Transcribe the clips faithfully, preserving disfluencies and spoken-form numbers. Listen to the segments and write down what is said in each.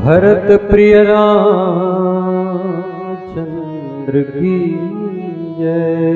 भरत प्रिय रामचंद्र की जय।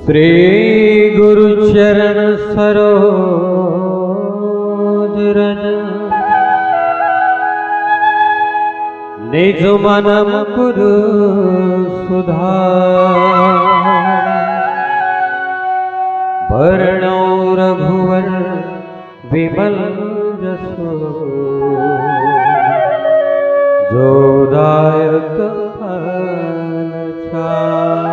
श्री गुरु चरण सरोज रज, निज मन मुकुर सुधार। बरनउँ रघुवर विमल जसु, जो दायक फल चार।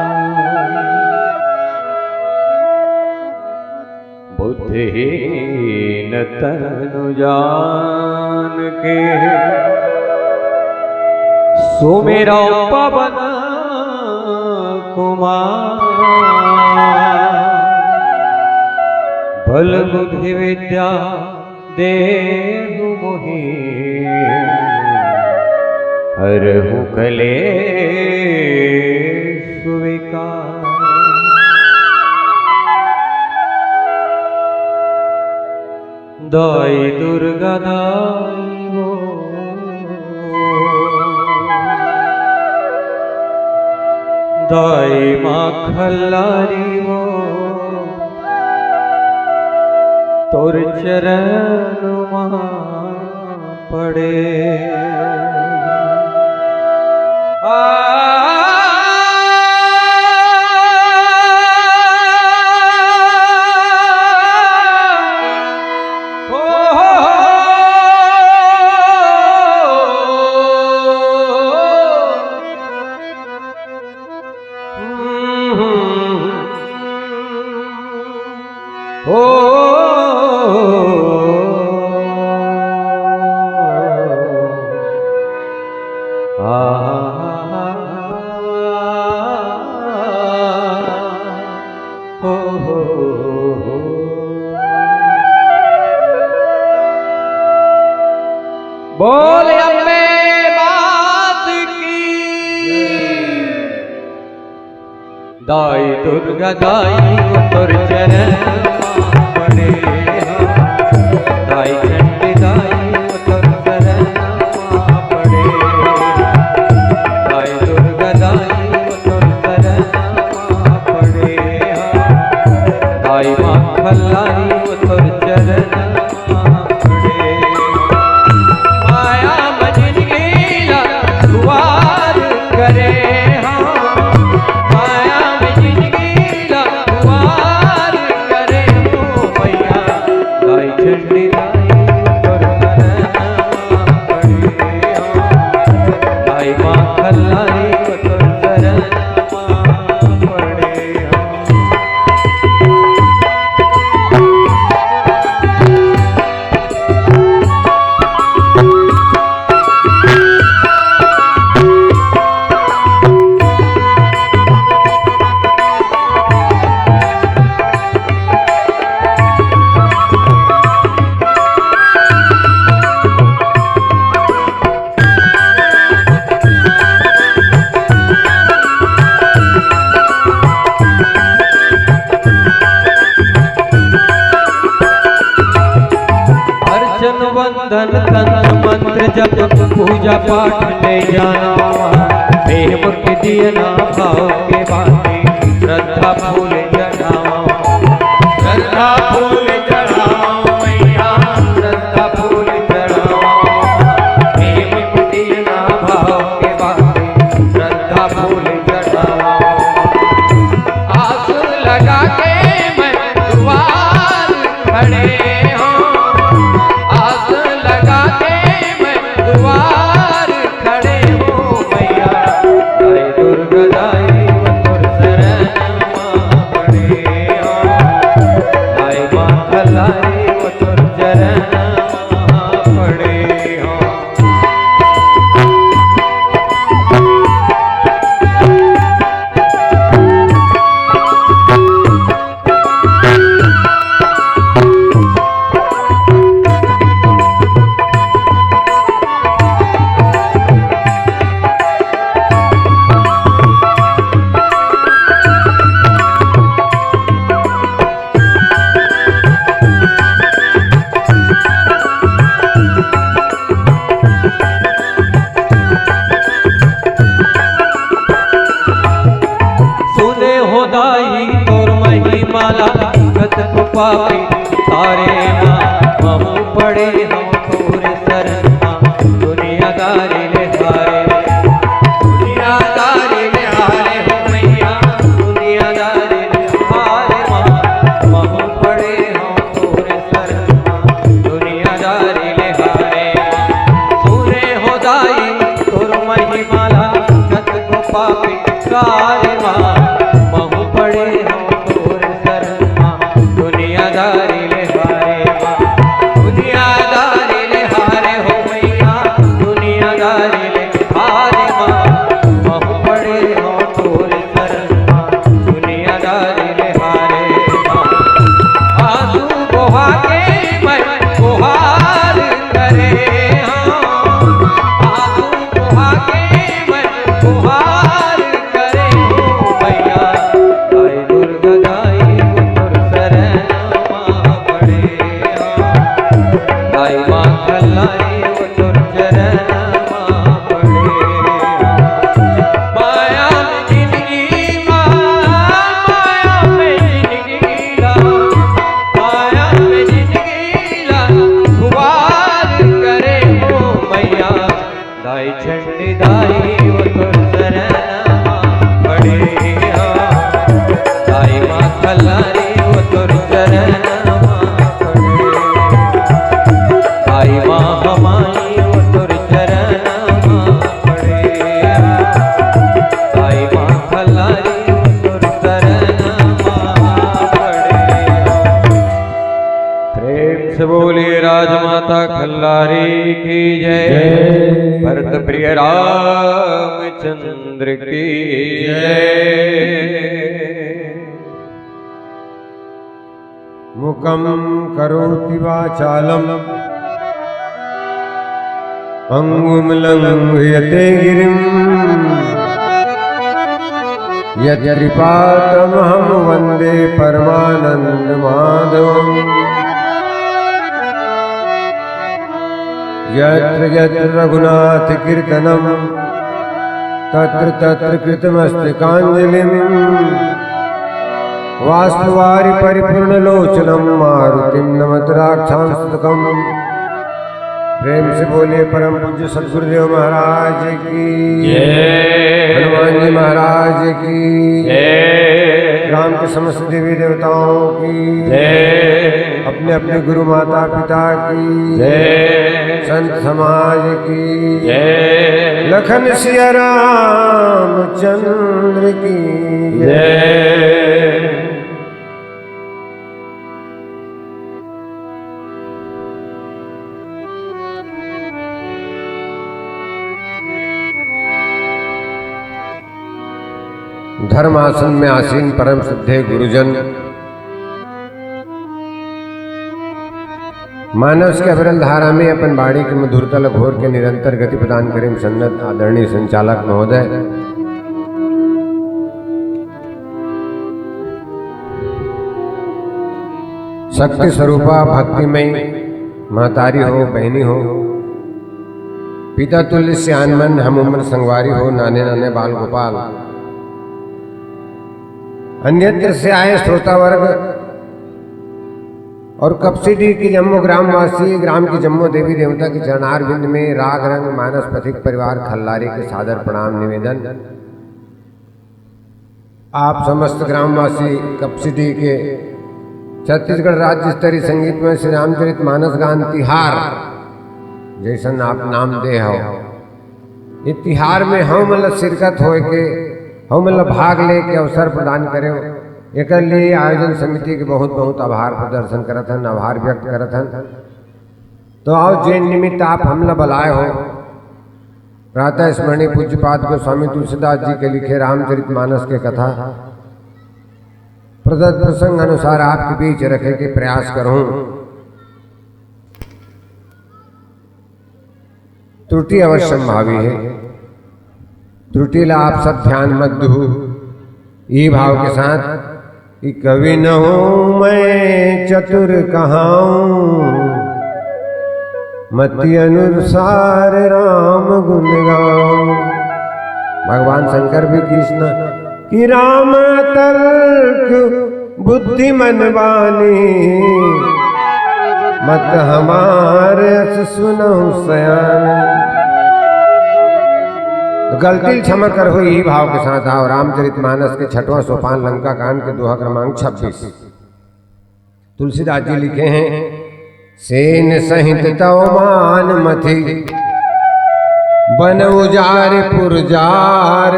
बुद्धिहीन तनु जान के, सुमिरौ पवन कुमार। बल बुद्धि विद्या देहु मोहि, हरहु कलेस विकार। दाई दुर्गा दाई वो, दाई माँ खल्लारी वो, तोर चरण मा पड़े। आ, ओ, हो, हो, ओ, आ, ओ, हो, हो। बोल अम्बे मात की। दाई दुर्गा दाई वो तोर चरण मा पड़े हंव, दाई चंडी दाई वो तोर चरण मा पड़े हंव, दाई दुर्गा दाई वो तोर चरण मा पड़े हंव, दाई माँ खल्लारी वो तोर चरण माया म जिनगी ला दुवार करे हंव, माया म जिनगी ला दुवार करे हंव मइया, दाई चंडी दाई तोर चरण मा पड़े हंव, दाई माँ खल्लारी तोर चरण मा पड़े हंव। अर्चन वंदन तंत्र मंत्र जप पूजा पाठ ले जाना, प्रेम के दियना भाव के बाती श्रद्धा फूल चढ़ावा, श्रद्धा फूल चढ़ावा मइया, श्रद्धा फूल चढ़ावा, प्रेम के दियना भाव के बाती श्रद्धा फूल चढ़ावा। आस लगा के मैं दुवार खड़े हंव, आस लगा के मैं दुवार खड़े हंव मइया, दाई दुर्गा दाई वो तोर चरण मा पड़े हंव, दाई माँ खल्लारी वो तोर चरण मा पड़े हंव। सुने हो दाई तोर महिमा ला, कतको पापी तारे ना, महूँ पड़े हंव तोर शरण मा, दुनियादारी ले हारे, दुनियादारी ले हारे हो मइया, दुनियादारी ले हारे माँ, महूँ पड़े हंव तोर शरण मा, दुनियादारी ले हारे माँ। सुने हो दाई तोर महिमा ला, कतको पापी तारे माँ, महूँ पड़े हंव तोर शरण मा, दुनियादारी ले हारे माँ, दुनियादारी ले हारे हो मइया, दुनियादारी ले हारे माँ, महूँ पड़े हंव तोर शरण मा, दुनियादारी ले हारे माँ। आंसू बहा के मैं गुहार करे हंव, आंसू बहा के मैं गुहार करे हंव मइया, दाई दुर्गा दाई वो तोर शरण मा पड़े हंव, दाई माँ खल्लारी वो तोर चरण मा पड़े हंव। माया में जिनगी मा, माया में जिनगी ला, माया में जिनगी ला, खुवार करे हंव मइया, दाई चंडी दाई वो तोर चरण मा पड़े हंव, दाई माँ खल्लारी वो तोर चरण मा पड़े हंव, दाई माँ हमारी वो तोर चरण मा पड़े हंव, दाई माँ खल्लारी वो तोर चरण मा पड़े हंव। प्रेम से बोलिए राजमाता खल्लारी की जय। जय। भरत प्रिय रामचंद्र की जय। मूकं करोति वाचालं पंगुं लंघयते गिरिं। यत्कृपातमहं वन्दे परमानन्दमाधवम्। यत्र यत्र रघुनाथकीर्तनं तत्र तत्र कृतमस्तकाञ्जलिम्। वास्तुवारि परिपूर्णलोचनं मारुतिं नमत राक्षांसकम्। प्रेम से बोलिए परम पूज्य सदगुरुदेव महाराज की जय। हनुमान जी महाराज की जय। ग्राम के समस्त देवी देवताओं की जय। अपने अपने गुरु माता पिता की जय। संत समाज की जय। लखन सिया रामचंद्र की जय। धर्मासन में आसीन परम श्रद्धेय गुरुजन, मानस के अविरल धारा में अपन बाणी के मधुरता ल घोर के निरंतर गति प्रदान करे सन्नत आदरणीय संचालक महोदय, शक्ति स्वरूपा भक्तिमय महतारी हो, बहिनी हो, पिता तुल्य सियान मन, हम उम्र संगवारी हो, नाने नाने बाल गोपाल, अन्यत्र से आए श्रोता वर्ग और कपसीडीह की जम्मो ग्रामवासी, ग्राम की जम्मो देवी देवता के चरणारविंद में राग रंग मानस पथिक परिवार खल्लारी के सादर प्रणाम निवेदन। आप समस्त ग्रामवासी कपसीडीह के छत्तीसगढ़ राज्य स्तरीय संगीत में श्री रामचरित मानस गान तिहार, जैसन आप नाम दे हो, ये तिहार में हम मतलब शिरकत होए के, हम मतलब भाग ले के अवसर प्रदान करे, एकर लिए आयोजन समिति के बहुत बहुत आभार प्रदर्शन करत हन, आभार व्यक्त करत हन। तो आओ, जेन निमित्त आप हमला बलाए हो, प्रातः स्मरणीय पूज्यपाद गोस्वामी तुलसीदास जी के लिखे रामचरित मानस के कथा प्रदत्त प्रसंग अनुसार आपके बीच रखे के प्रयास करूं। त्रुटि अवश्यम भावी है, त्रुटि ला आप सब ध्यान मत दू। ई भाव के साथ कि कवि न हूँ मैं चतुर कहाऊं, मति अनुसार राम गुण गाऊं। भगवान शंकर भी कृष्ण कि राम तर्क बुद्धि मन बानी, मत हमार अस सुनहु सयान। तो गलती ल क्षमा करहु, ई भाव के साथ आओ। रामचरित मानस के छठवां सोपान लंका कांड के दोहा क्रमांक छब्बीस। तुलसीदास जी लिखे हैं, सेन सहित तव मान मथि बन उजारि पुरजार,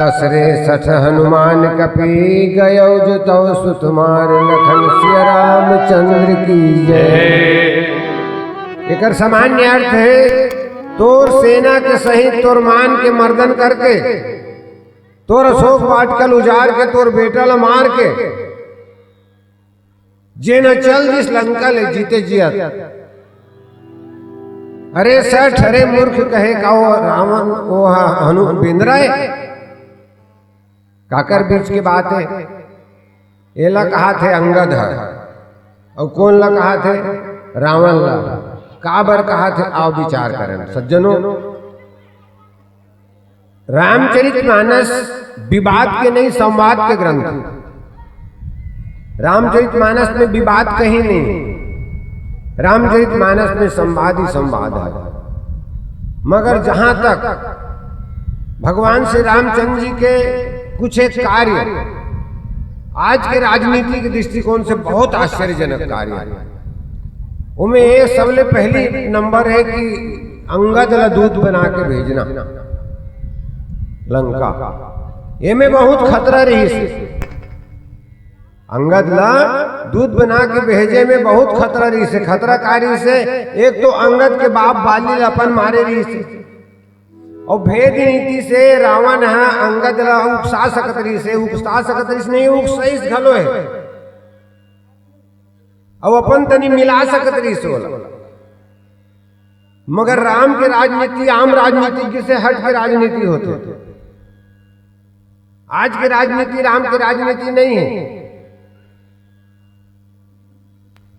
कसरे सठ हनुमान कपि गयौ जो तव सुत मार। लखन सिया रामचंद्र की जय। एकर सामान्य अर्थ है, तोर सेना के सहित तोर मान के मर्दन करके, तोर अशोक वाटिका ल उजार के, तोर बेटा ल मार के, जेन ह चल दिस लंका ले जीते जियत। अरे सठ, अरे मूर्ख, कहे का वो रावण, वो ह-, हनु बेंदरा ए? काकर बीच के बात है? एला कहाथे अंगद ह, अउ कोन ला कहाथे? रावण ला। काबर कहाथे? आओ विचार करन सज्जनों। रामचरित मानस विवाद के नहीं, संवाद के ग्रंथ। रामचरित मानस में विवाद कहीं नहीं, रामचरित मानस में संवाद ही संवाद है। मगर जहां तक भगवान श्री रामचंद्र जी के कुछ एक कार्य आज के राजनीति के दृष्टिकोण से बहुत आश्चर्यजनक कार्य है, उमें ये सबले पहली नंबर है कि अंगद ला दूत बना के भेजना लंका। एमे बहुत खतरा रहिस। अंगद ला दूत बना के भेजे में बहुत खतरा रहिस। खतरा का रहिस? एक तो अंगद के बाप बाली ला अपन मारे रहिस, अउ भेद नीति से रावण ह अंगद ला उकसा सकत रहिस, उकसा सकत रहिस नहीं, उकसाइस घलो है। अब अपन तनी मिला सकत रहिस ओला। मगर राम के राजनीति आम राजनीति से हट के राजनीति होथे। आज के राजनीति राम के राजनीति नहीं है।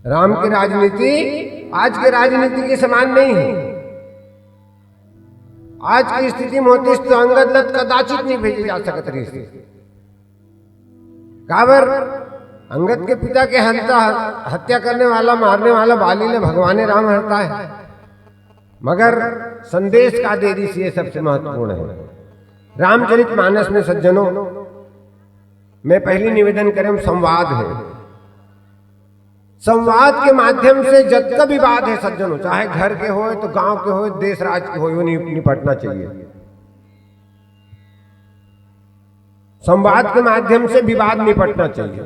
राम की राजनीति आज के राजनीति के समान नहीं है। आज की स्थिति में होतिस तो अंगद ला कदाचित नहीं भेजे जा सकत रहिस। काबर? अंगद के पिता के हत्या, हत्या करने वाला, मारने वाला बाली ला भगवान राम हरता है। मगर संदेश का दे दिस, ये सबसे महत्वपूर्ण है। रामचरित मानस में सज्जनों, मैं पहली निवेदन करें, संवाद है। संवाद के माध्यम से जतका विवाद है सज्जनों, चाहे घर के होय तो गांव के होय, देश राज के होय, वो नि-, निपटना चाहिए। संवाद के माध्यम से विवाद निपटना चाहिए।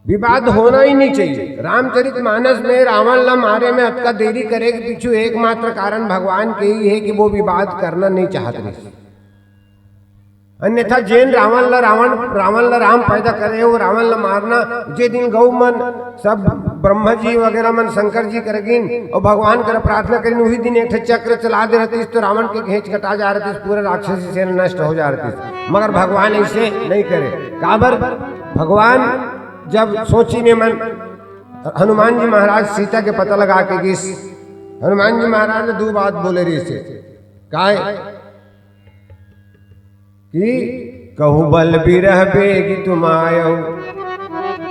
विवाद होना ही नहीं चाहिए। रामचरित मानस में रावण ला मारे में अतका देरी करे के पीछू एकमात्र कारण भगवान के ही है कि वो विवाद करना नहीं चाहत रहिस। अन्यथा जेन रावण ला रावण, रावण ला राम पैदा करे, वो रावण ला मारना, जे दिन गौ मन सब ब्रह्मा जी वगैरह मन शंकर जी कर गिन और भगवान कर प्रार्थना करिन, उही दिन एक ठे चक्र चला दे रहतिस तो रावण के घेंच कटा जा रहतिस, पूरा राक्षसी सेना नष्ट हो जा रहतिस। मगर भगवान ऐसे नहीं करे। काबर? भगवान जब सोची ने मन, हनुमान जी महाराज सीता के पता लगा के गिस। हनुमान जी महाराज ने दो बात बोले रहिस हे। काय? कि कहूँ बल बिरह बेग तुम आयो।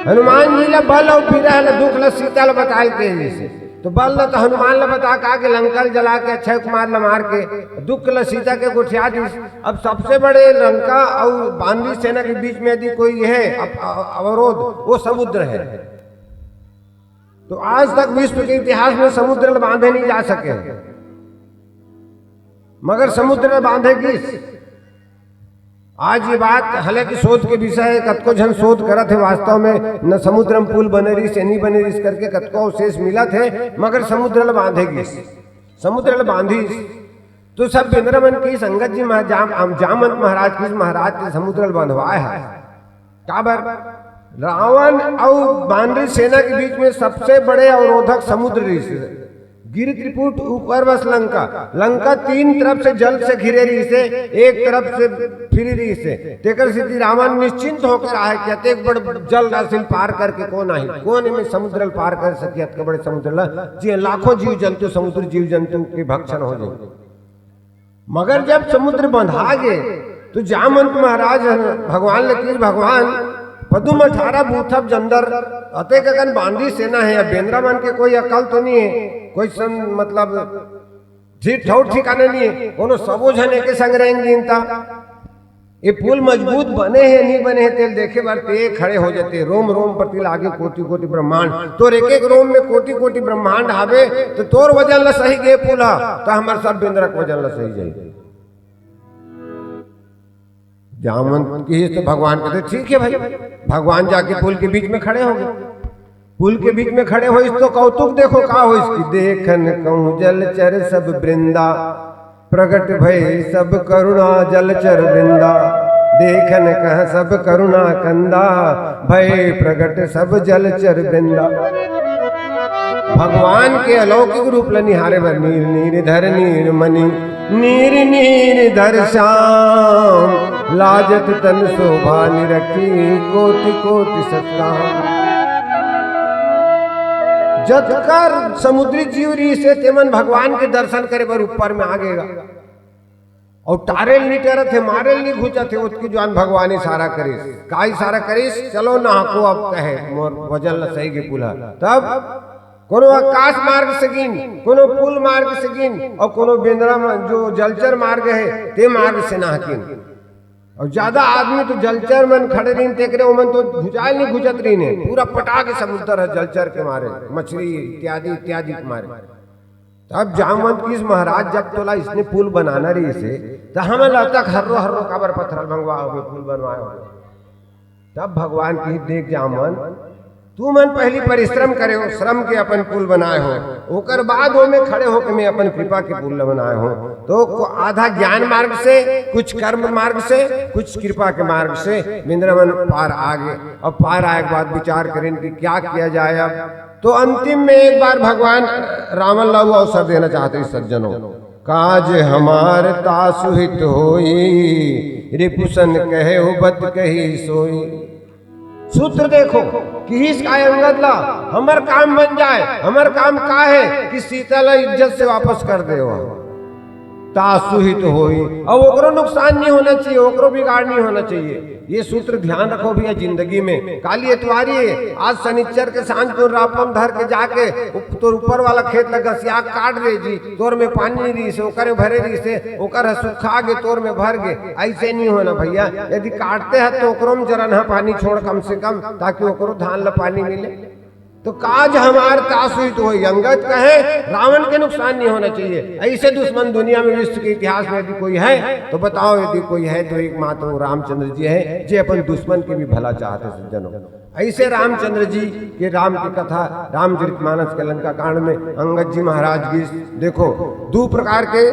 हनुमान जी ला बल और बिरह ला, दुख ला सीता ला बताय के गिस हे। तो बल ला तो हनुमान ला बता का के लंका ला जला के, अक्षय कुमार ला मार के, दुख ला सीता के गोठिया दिस। अब सबसे बड़े लंका और बानरी सेना के बीच में यदि कोई है अप-, अ-, अवरोध, वो समुद्र है। तो आज तक विश्व के इतिहास में समुद्र ला बांधे नहीं जा सके, मगर समुद्र ला बांधे गिस। आज ये बात, हालांकि शोध के विषय है, कतको झन शोध करत हे, वास्तव में न समुद्र में पुल बने रहिस हे, नहीं बने रहिस करके कतको अवशेष मिलत हे, मगर समुद्र ला बांधे गिस, समुद्र ला बांधिस। तो सब बेंदरा मन गिस, अंगद जी महा-, जाम-, आम-, जामवंत महाराज गिस, महाराज के समुद्र ला बंधवाए हे। काबर? रावण अउ बानरी सेना के बीच में सबसे बड़े अवरोधक समुद्र रहिस हे। गिरि त्रिपुट ऊपर बस लंका, लंका तीन तरफ से जल से घिरे रहिस हे, एक तरफ से free रहिस हे। तेकर सेती रावण निश्चिंत होकर आहे कि अतेक बड़ जल राशि ल पार करके कोन आही, कोन एमे समुद्र ल पार कर सकी, अतका बड़े समुद्र ल, जी लाखों जीव जंतु, समुद्र जीव जंतु के भक्षण हो जाही। मगर जब समुद्र बंधा गे, तो जामवंत महाराज ह भगवान ल किहिस, "भगवान, पदुम अठारह बूथब जंदर, अतेक अकन बानरी सेना हे, अब बेंदरा मन के कोई अकल तो नहीं है, कोई सम-, मतलब, ठीक ठौर ठिकाना नहीं है, कोनो सबो झन एके संग रेंग दिन ता। ये पुल मजबूत बने हे, नहीं बने हे, तेल देखे बर ते खड़े हो जाते, रोम रोम प्रति लागे कोटि कोटि ब्रह्मांड, तोर एक एक रोम में कोटि कोटि ब्रह्मांड हावे, तो तोर वजन ल सही गे पुल ह, तो हमर सब बेंदरा के वजन ल सही जाही।" जामवंत किहिस तो भगवान कहते, "ठीक है भाई।" भगवान जाके पुल के बीच में खड़े हो गए। पुल के बीच में खड़े होइस तो कौतुक देखो का होइस कि "देखन कहूँ जलचर सब वृंदा, प्रगट भय सब करुणा जलचर वृंदा, देखन कह सब करुणा कंदा, भय प्रगट सब जलचर वृंदा।" भगवान के अलौकिक रूप ल निहारे बर नीर नीर धर नीर मणि, नीर नीर धर श्याम, लाजत तन शोभा निरखी, कोटि कोटि सत्ता। जतकर समुद्री जीव रहिस हे, तेमन भगवान के दर्शन करे बर ऊपर में आ गे गा। अउ टारे ल नी टरत हे, मारे ल नी घुचत हे, ओतकी जुवार भगवान इशारा करिस। का इशारा करिस? "चलो नहाको अब," कहे, "मोर वजन ल सही गे पुल ह।" तब कोनो आकाश मार्ग से गिन, कोनो पुल मार्ग से गिन, अउ कोनो बेंदरा म-, जो जलचर मार्ग हे, ते मार्ग से नहाकिन। अउ ज्यादा आदमी तो जलचर मन खड़े रहिन, तेकरे ओमन तो भुजाए ल नी घुचत रहिन हे, पूरा पटा के समुद्र ह जलचर के मारे, मछली इत्यादि, इत्यादि के मारे। तब जामवंत किहिस, "महाराज, जब तोला इसने पुल बनाना रहिस हे, त हमन ला तक हर्रो हर्रो काबर पथरा ल भंगवाए होबे, पुल बनवाए होबे?" तब भगवान किहिस, "देख जामवंत, तुमन पहली परिश्रम करे हो, श्रम के अपन पुल बनाए हो, ओकर बाद ओमे खड़े होके मैं अपन कृपा के पुल ल बनाए हो।" तो को-, आधा ज्ञान मार्ग से, कुछ कर्म मार्ग से, कुछ कृपा के मार्ग से बेंदरा मन पार आ गे। अब पार आए के बाद विचार करेन कि क्या किया जाए अब। तो अंतिम में एक बार भगवान रावण ला वो अवसर देना चाहते हैं सज्जनों, काज हमार तासुहित होई, रिपुसन कहे हो बत कही सोई। सूत्र देखो, किहिस काय अंगद ला, हमर काम बन जाए। हमर काम का है कि सीता ला इज्जत से वापस कर दे। तासुहित होई, अब ओकरो नुकसान नहीं होना चाहिए, ओकरो बिगाड़ नहीं होना चाहिए। ये सूत्र ध्यान रखो भैया जिंदगी में। काली एतवारी है, आज शनिचर के सांझ को रापम धर के जाके उप-, तोर ऊपर वाला खेत ला घसिया काट दे जी, तोर में पानी नहीं रही से, ओकर में भरे रही से, ओकर ह सुखा गे, तोर में भर गे। ऐसे नहीं होना भैया, यदि काटते हैं तो ओकरो में जरन ह पानी छोड़ कम से कम, ताकि ओकरो धान ला पानी मिले। तो काज हमार तासुहित होई, अंगद कहे रावण के नुकसान नहीं होना चाहिए। ऐसे दुश्मन दुनिया में विश्व के इतिहास में यदि कोई है तो बताओ, यदि कोई है तो एकमात्र वो रामचंद्र जी है, जे अपन दुश्मन के भी भला चाहते सज्जनों। ऐसे रामचंद्र जी के राम की कथा रामचरितमानस के लंका कांड में अंगद जी महाराज की देखो, दो प्रकार के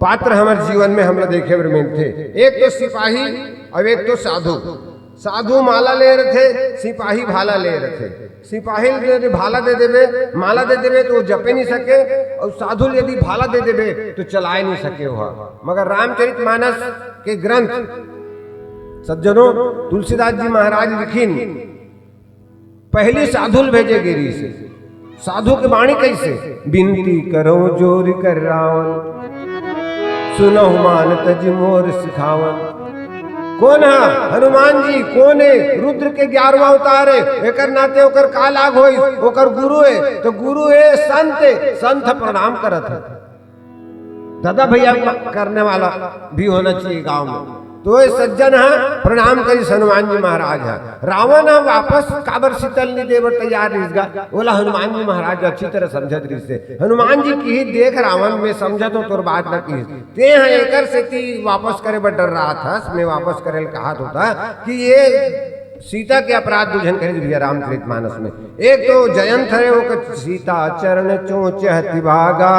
पात्र हमर जीवन में हमला देखे बर मिलथे। एक तो सिपाही अउ एक तो साधु। साधु माला ले रथे, सिपाही भाला ले रथे। सिपाही ल यदि भाला दे देबे, माला दे देबे तो वो जपे नहीं सके, अउ साधु ल यदि भाला दे देबे तो चलाए नहीं सके हो। मगर रामचरित मानस के ग्रंथ सज्जनों, तुलसीदास जी महाराज लिखिन, पहली साधु ल भेजे गे रहिस हे। साधु के बाणी कैसे? बिनती करो जोर कर रावण, सुनहु मान तजि मोर सिखावन। कोन हा? हनुमान जी। कोन हे? रुद्र के ग्यारहवाँ अवतार हे। एकर नाते ओकर का लाग होइस? ओकर गुरु हे, तो गुरु हे, संत हे, संत प्रणाम करत हे। दादा भैया म-, करने वाला भी होना चाहिए गांव में। तो ये सज्जन ह प्रणाम करिस हनुमान जी महाराज ह। रावण ह वापस काबर सीता ल नहीं दे बर तैयार रहिस गा, ओला हनुमान जी महाराज अच्छी तरह समझत रहिस हे। हनुमान जी किहिस, देख रावण, मैं समझत हों तोर बात ल, किहिस, तें ह एकर सेती वापस करे बर डर्रात हस, मैं वापस करे ल कहत हों त कि ये सीता के अपराध दू झन करिस भैया रामचरित मानस में। एक तो जयंत हरे, ओकर सीता चरण चोंचि अति भागा,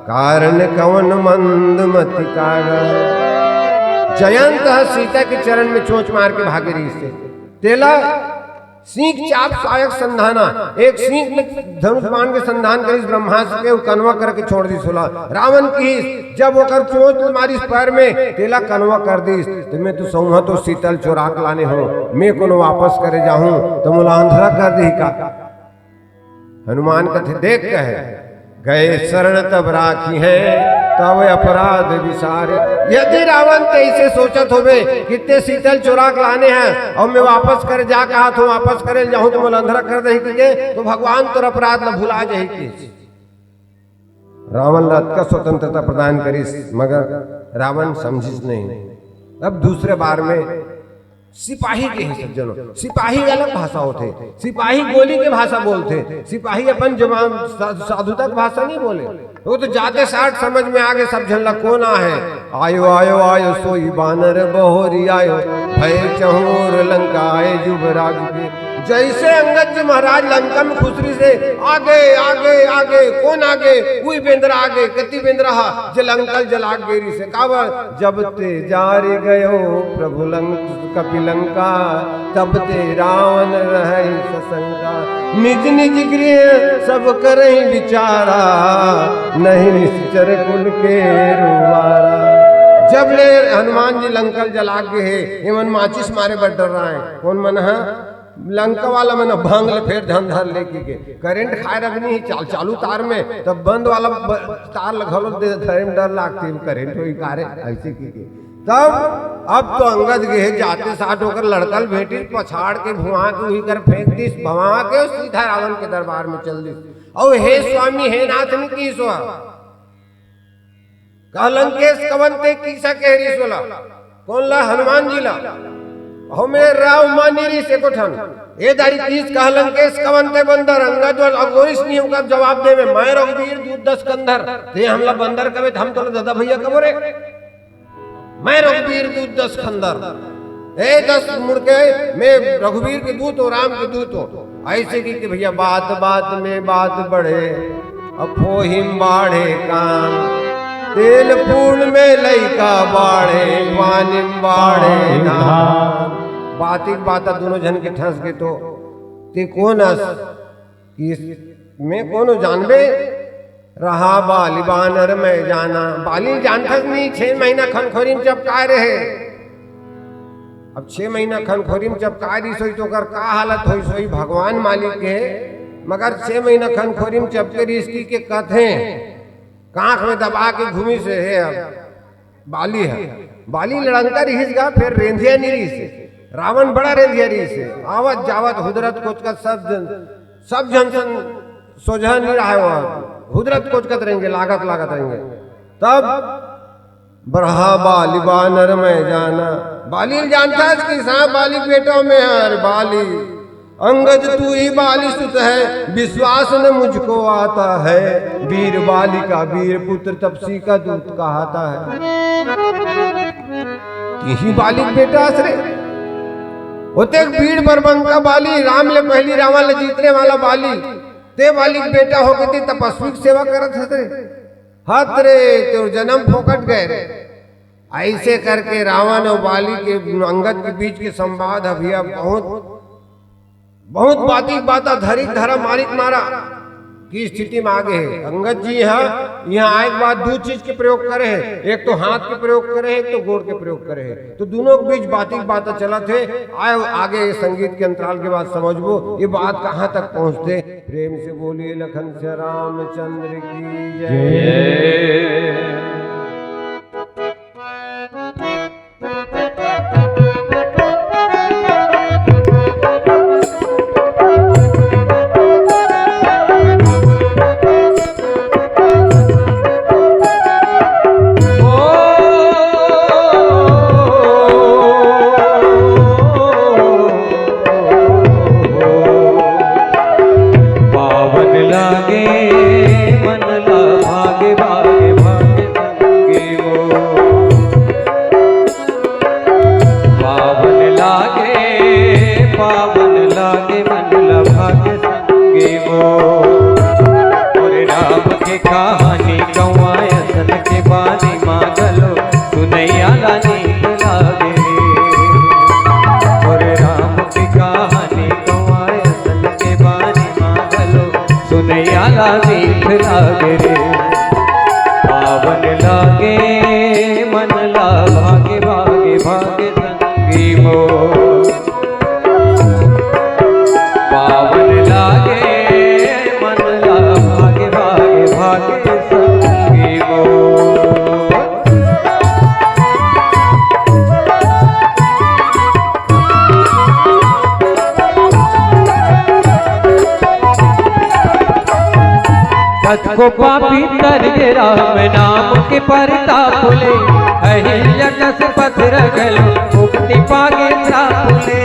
कारण कवन मंद मति कागा। जयंत ह सीता के चरण में चोंच मार के भागे रहिस हे। तेला सींग चाप सायक संधाना, एक सींग में धनुष बाण के संधान करिस ब्रह्मास्त्र के, अउ कनवा करके छोड़ दिस ओला। रावण किहिस, जब ओकर चोंच मारिस पैर में, तेला कनवा कर दिस, त मैं तो संहत हों सीता ल चोरा के लाने हों, मैं कोनो वापस करे जाहूं त मोला अंधरा कर दिही का? हनुमान कथे, देख कहे, गए शरण तब राखिहैं, तब अपराध विसारे। यदि रावण तें अइसे सोचत होबे कि तें सीता ल चोरा के लाने हस अउ मैं वापस करे जा कहत हों, वापस करे ल जाहूं त मोला अंधरा कर देही कहिके, तो भगवान तोर अपराध ल भुला जाही कहिस। रावण ला अतका स्वतंत्रता प्रदान करिस, मगर रावण समझिस नहीं। अब दूसरे बार में सिपाही के हे सज्जनों, सिपाही अलग भाषा होथे। सिपाही गोली के भाषा बोलथे। सिपाही अपन जवान सा-, साधुता के भाषा नहीं बोले। वो तो जाते साठ समझ में आगे सब झन ला कोन आहे। आयो, आयो, आयो, सोई बानर बहोरी आयो, भय चहुर लंका आए जुबराज के। जैसे अंगद जी महाराज लंका में खुसरिस हे, आगे, आगे, आगे, कोन आगे? उही बेंदरा आगे। कति बेंदरा हा? जे लंका ल जला के गे रहिस हे। काबर? जब तें जारि गयो प्रभु लंक-, कपि लंका, तब तें रावण रहइ सशंका। निज निज गृह सब करहिं बिचारा, नहीं निश्चर कुल केउ आरा। जब ले हनुमान जी लंका ल जला के गे हे, एमन माचिस मारे बर डर्राय। कोन मन ह? लंका वाला मन भांग ल फेर धन धर ले कहिके। करंट खाए रखनी ही चाल-, चालू तार में, तब बंद वाला ब-, तार ल घलो दे-, धरे में डर लागथे, करंट होही का रे, अइसे कहिके। तब अब तो अंगद गे हे, जाते साठ ओकर लड़का ल भेंटिस, पछाड़ के भुंवा के उही कर फेंक दिस, भुंवा के सीधा रावण के दरबार में चल दिस। अउ हे स्वामी, हे नाथ नहीं किहिस ओ ह। कह लंकेश कवन तें किसा कहे रिहिस ओला? कोन ला? हनुमान जी ला। अहो मेर राव मानी रिहिस एको ठन। ए दारी किहिस, कह लंकेश कवन तें बंदर, अंगद वर अगोरिस नहीं ओकर जवाब देवे। मैं रघुबीर दूत दस कंधर, तें हमला बंदर कबे त हम तोला दादा भैया कबो रे। मैं रघुबीर दूत दस कंधर। ए दस मुड़ के मैं रघुबीर के दूत हों, राम के दूत हों। अइसे कहिके भैया बात बात में बात बढ़े, अब फोहिम बाढ़े कान। तेल पूर्ण में लइका बाढ़े, पानिम बाढ़े धान। बात ही बात दूनों झन के ठंस गे तो, तें कोन अस? कि मैं कोनो जानबे? रहा बाली बानर मैं जाना, बाली जानथस नहीं, छह महीना खनखोरी में चपकाए रहे। अब छह महीना खनखोरी में चपकाए रहिस होही तो ओकर का हालत होइस होही, भगवान मालिक हे। मगर छह महीना खनखोरी में चपके रहिस कि के कथे, कांख में दबा के घूमिस हे। अब बाली ह, बाली लड़ंका रहिस गा, फेर रेंधिया नहीं रहिस। रावण बड़ा रेंधिया रहिस हे, आवत जावत हुदरत कोचकत सब जन, सब जन सन सोझा नहीं रहा हे, हुदरत कोचकत रहेंगे, लागत लागत रहेंगे। तब बरहा बाली बानर मैं जाना, बाली ल जानथस कि सांप बाली के बेटा में हर बाली। अंगद तू ही बाली सुत है, विश्वास न मुझको आता है, वीर बाली का वीर पुत्र तपसी का दूत कहता है। तिही बाली के बेटा हस रे, ओतेक वीर बरबंका बाली, राम ले पहली रावण ले जीतने वाला बाली, ते बाली के बेटा होके ते तपस्वी के सेवा करत हस रे। हत रे, तोर जन्म फोकट गए रे। ऐसे करके रावण और बाली के, अंगद के बीच के संवाद ह भैया बहुत, बहुत बाती बाता धरी धरा मारी मारा की स्थिति में आगे हे। अंगद जी ह यहाँ आए के बाद दू चीज के प्रयोग करे हे, एक तो हाथ के प्रयोग करे हे, एक तो गोड़ के प्रयोग करे हे। तो दोनों के बीच बाती बाता चलत हे। आए आगे ये संगीत के अंतराल के बाद समझबो ये बात कहाँ तक पहुँचथे। प्रेम से बोलिए लखन से रामचंद्र की जय। जय। पावन लागे मन ला भागे भागे भागे संगी मोर। पावन लागे, पावन लागे मन ला भागे संगी मोर। मोर राम के कहानी कौआ असन के बानी मा घलो सुनैया ला नीक लागे रे। मोर राम के कहानी कौआ असन के बानी मा घलो सुनैया ला मीठ लागे रे। पावन लागे मन ला भागे भागे भागे संगी मोर। पावन लागे मन ला भागे भागे भागे संगी मोर। कतको पापी तर गे राम नाम के परताप ले, अहिल्या कस पथरा घलो मुक्ति पागे श्राप ले।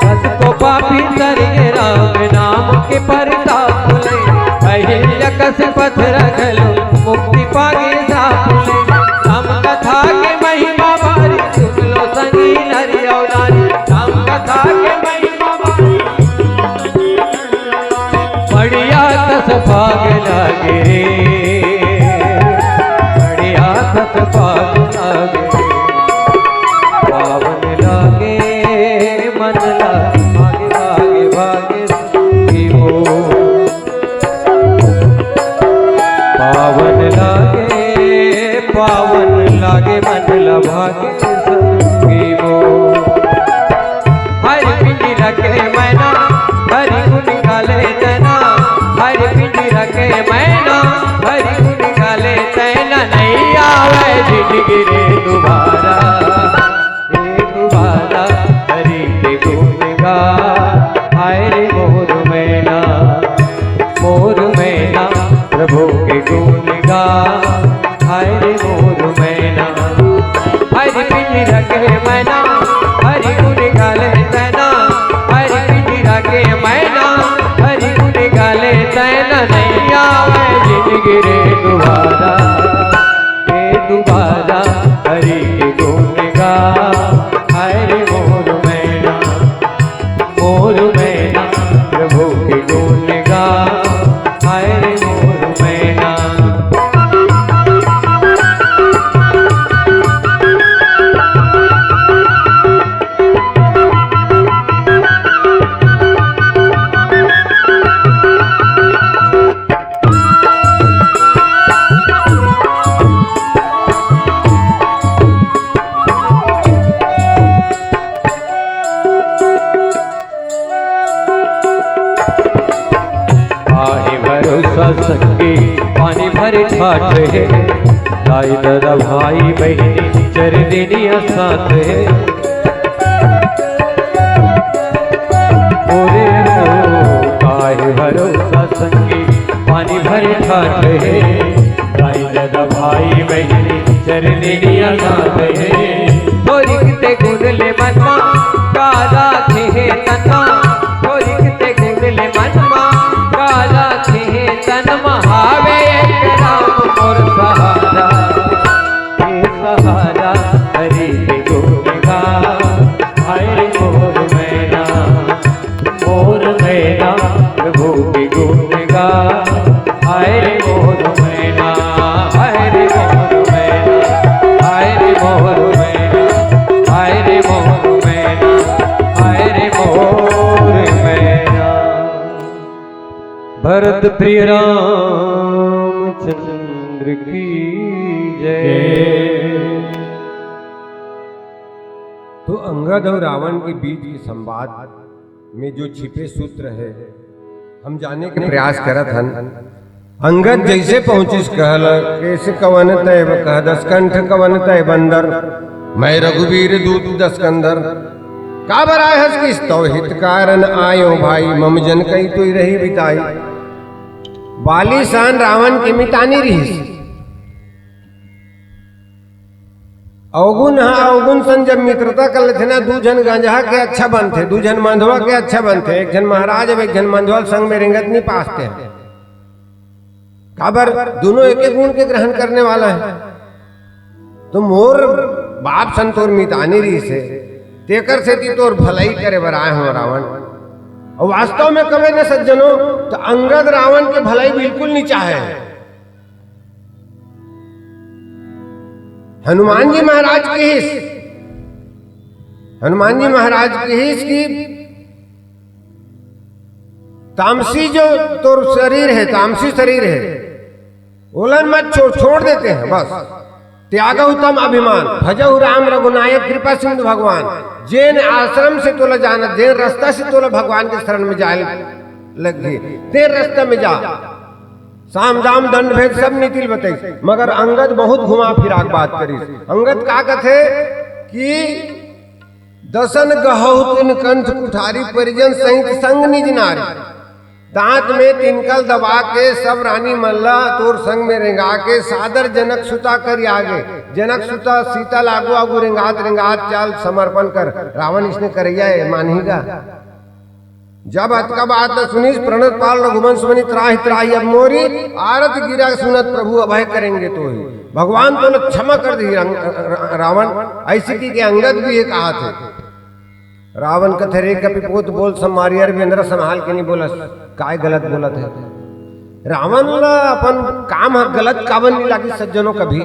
कतको पापी तर गे राम नाम के परताप ले, अहिल्या कस पथरा घलो मुक्ति पागे श्राप ले। राम कथा के महिमा भारी, सुन लो संगी नर अउ नारी। राम कथा के महिमा भारी, बढ़िया कस पाग लागे रे, बढ़िया कस पाग लागे रे। पावन लागे मन ला भागे भागे भागे संगी मोर। पावन लागे, पावन लागे मन ला भागे संगी मोर। हरि पिंजरा के मैना, हरि गुन गाले तैना। हरि पिंजरा के मैना, हरि गुन गाले तैना। नइ आवय जिनगी रे दुबारा, हे दुबारा हरि के गुन गा। हाय रे मोर मैना, मोर मैना प्रभु के गुन गा। हाय रे मोर मैना, हरि पिंजरा के मैना, हरि गुन गाले तैना। हरि पिंजरा के मैना, हरि गुन गाले तैना। नइ आवय जिनगी रे दुबारा, हे दुबारा हरि के गुन गा। हाय रे मोर मैना, मोर मैना प्रभु के गुन गा। हाय रे मोर मैना। दाई ददा भाई बहिनी चरनिया साथ हे। ओरे हो काहे भरोसा संगी पानी भरे ठाठ हे। दाई ददा भाई बहिनी चरनिया साथ हे। थोरिक ते गुण ले मनमा काला थे हे तनमा। थोरिक ते गुण ले मनमा काला थे हे तनमा। हावे एक राम मोर सहारा। हे सहारा हरि के गुण गा। हाय रे मोर मैना, मोर मैना, प्रभु के गुण गा। हाय रे मोर मैना, हाय रे मोर मैना, हाय रे मोर मैना, हाय रे मोर मैना, हाय रे मोर मैना। भरत प्रिय रामचंद्र की जय। तो अंगद और रावण के बीच के संवाद में जो छिपे सूत्र है, हम जाने के प्रयास करत हन। अंगद जैसे पहुंचिस कहल, कैसे कवन तय कह दसकंठ कवन तय बंदर, मैं रघुवीर दूत दसकंदर। काबर आय हस किस तव हित कारण आयो भाई, मम जन कई तुई रही बिताई। बाली सान रावण के मितानी रहिस। अवगुण ह, अवगुण सन जब मित्रता कर लेथे ना, दू झन गंजहा के अच्छा बनथे, दू झन मंधवा के अच्छा बनथे। एक झन महाराज अब एक झन मंधवा संग में रेंगत नहीं पासते हैं। काबर? दोनों एक एक गुण के ग्रहण करने वाला है। तो मोर बाप सन तोर मितानी रहिस हे, तेकर सेती तोर भलाई करे बर आए हों रावण। और वास्तव में कबे न सज्जनों, तो अंगद रावण के भलाई बिल्कुल नहीं चाहे। हनुमान जी महाराज किहिस, हनुमान जी महाराज किहिस कि तामसी जो तोर शरीर है, तामसी शरीर है, ओलन मत छोड़, छोड़ देते हैं बस। त्यागहु तम अभिमान, भजहु राम रघुनायक कृपा सिंधु भगवान। जेन आश्रम से तोला जाना, जेन रास्ता से तोला भगवान के शरण में जाए लगही, तेन रास्ता में जा। साम दाम दंड भेद सब नीति ल बतइस, मगर अंगद बहुत घुमा फिरा के बात करिस। अंगद का कथे कि दसन गहहु तिन कंठ कुठारी, परिजन सहित संग निज नारी। दांत में तिनकल दबा के सब रानी मन ला तोर संग में रेंगा के सादर जनक सुता करि आगे। जनक सुता सीता लागू आगू रेंगात रेंगात चल समर्पण कर। रावण इसने करैया है, मानही गा। जब अतका बात ल सुनिस प्रणत पाल रघुवंश मनि त्राहि त्राहि अब मोरी, आरत गिरा सुनत प्रभु अभय करेंगे तोहि। भगवान तोला क्षमा कर दिही रंग-, र-, रावण, ऐसे कहिके अंगद भी ये कहा थे। रावण कथे, "रे कपिपोत बोल संमारी, अरे बेंदरा संभाल के नहीं बोलस, काय गलत बोलत है।" रावण ला अपन काम ह गलत काबर नहीं लागिस सज्जनों कभी?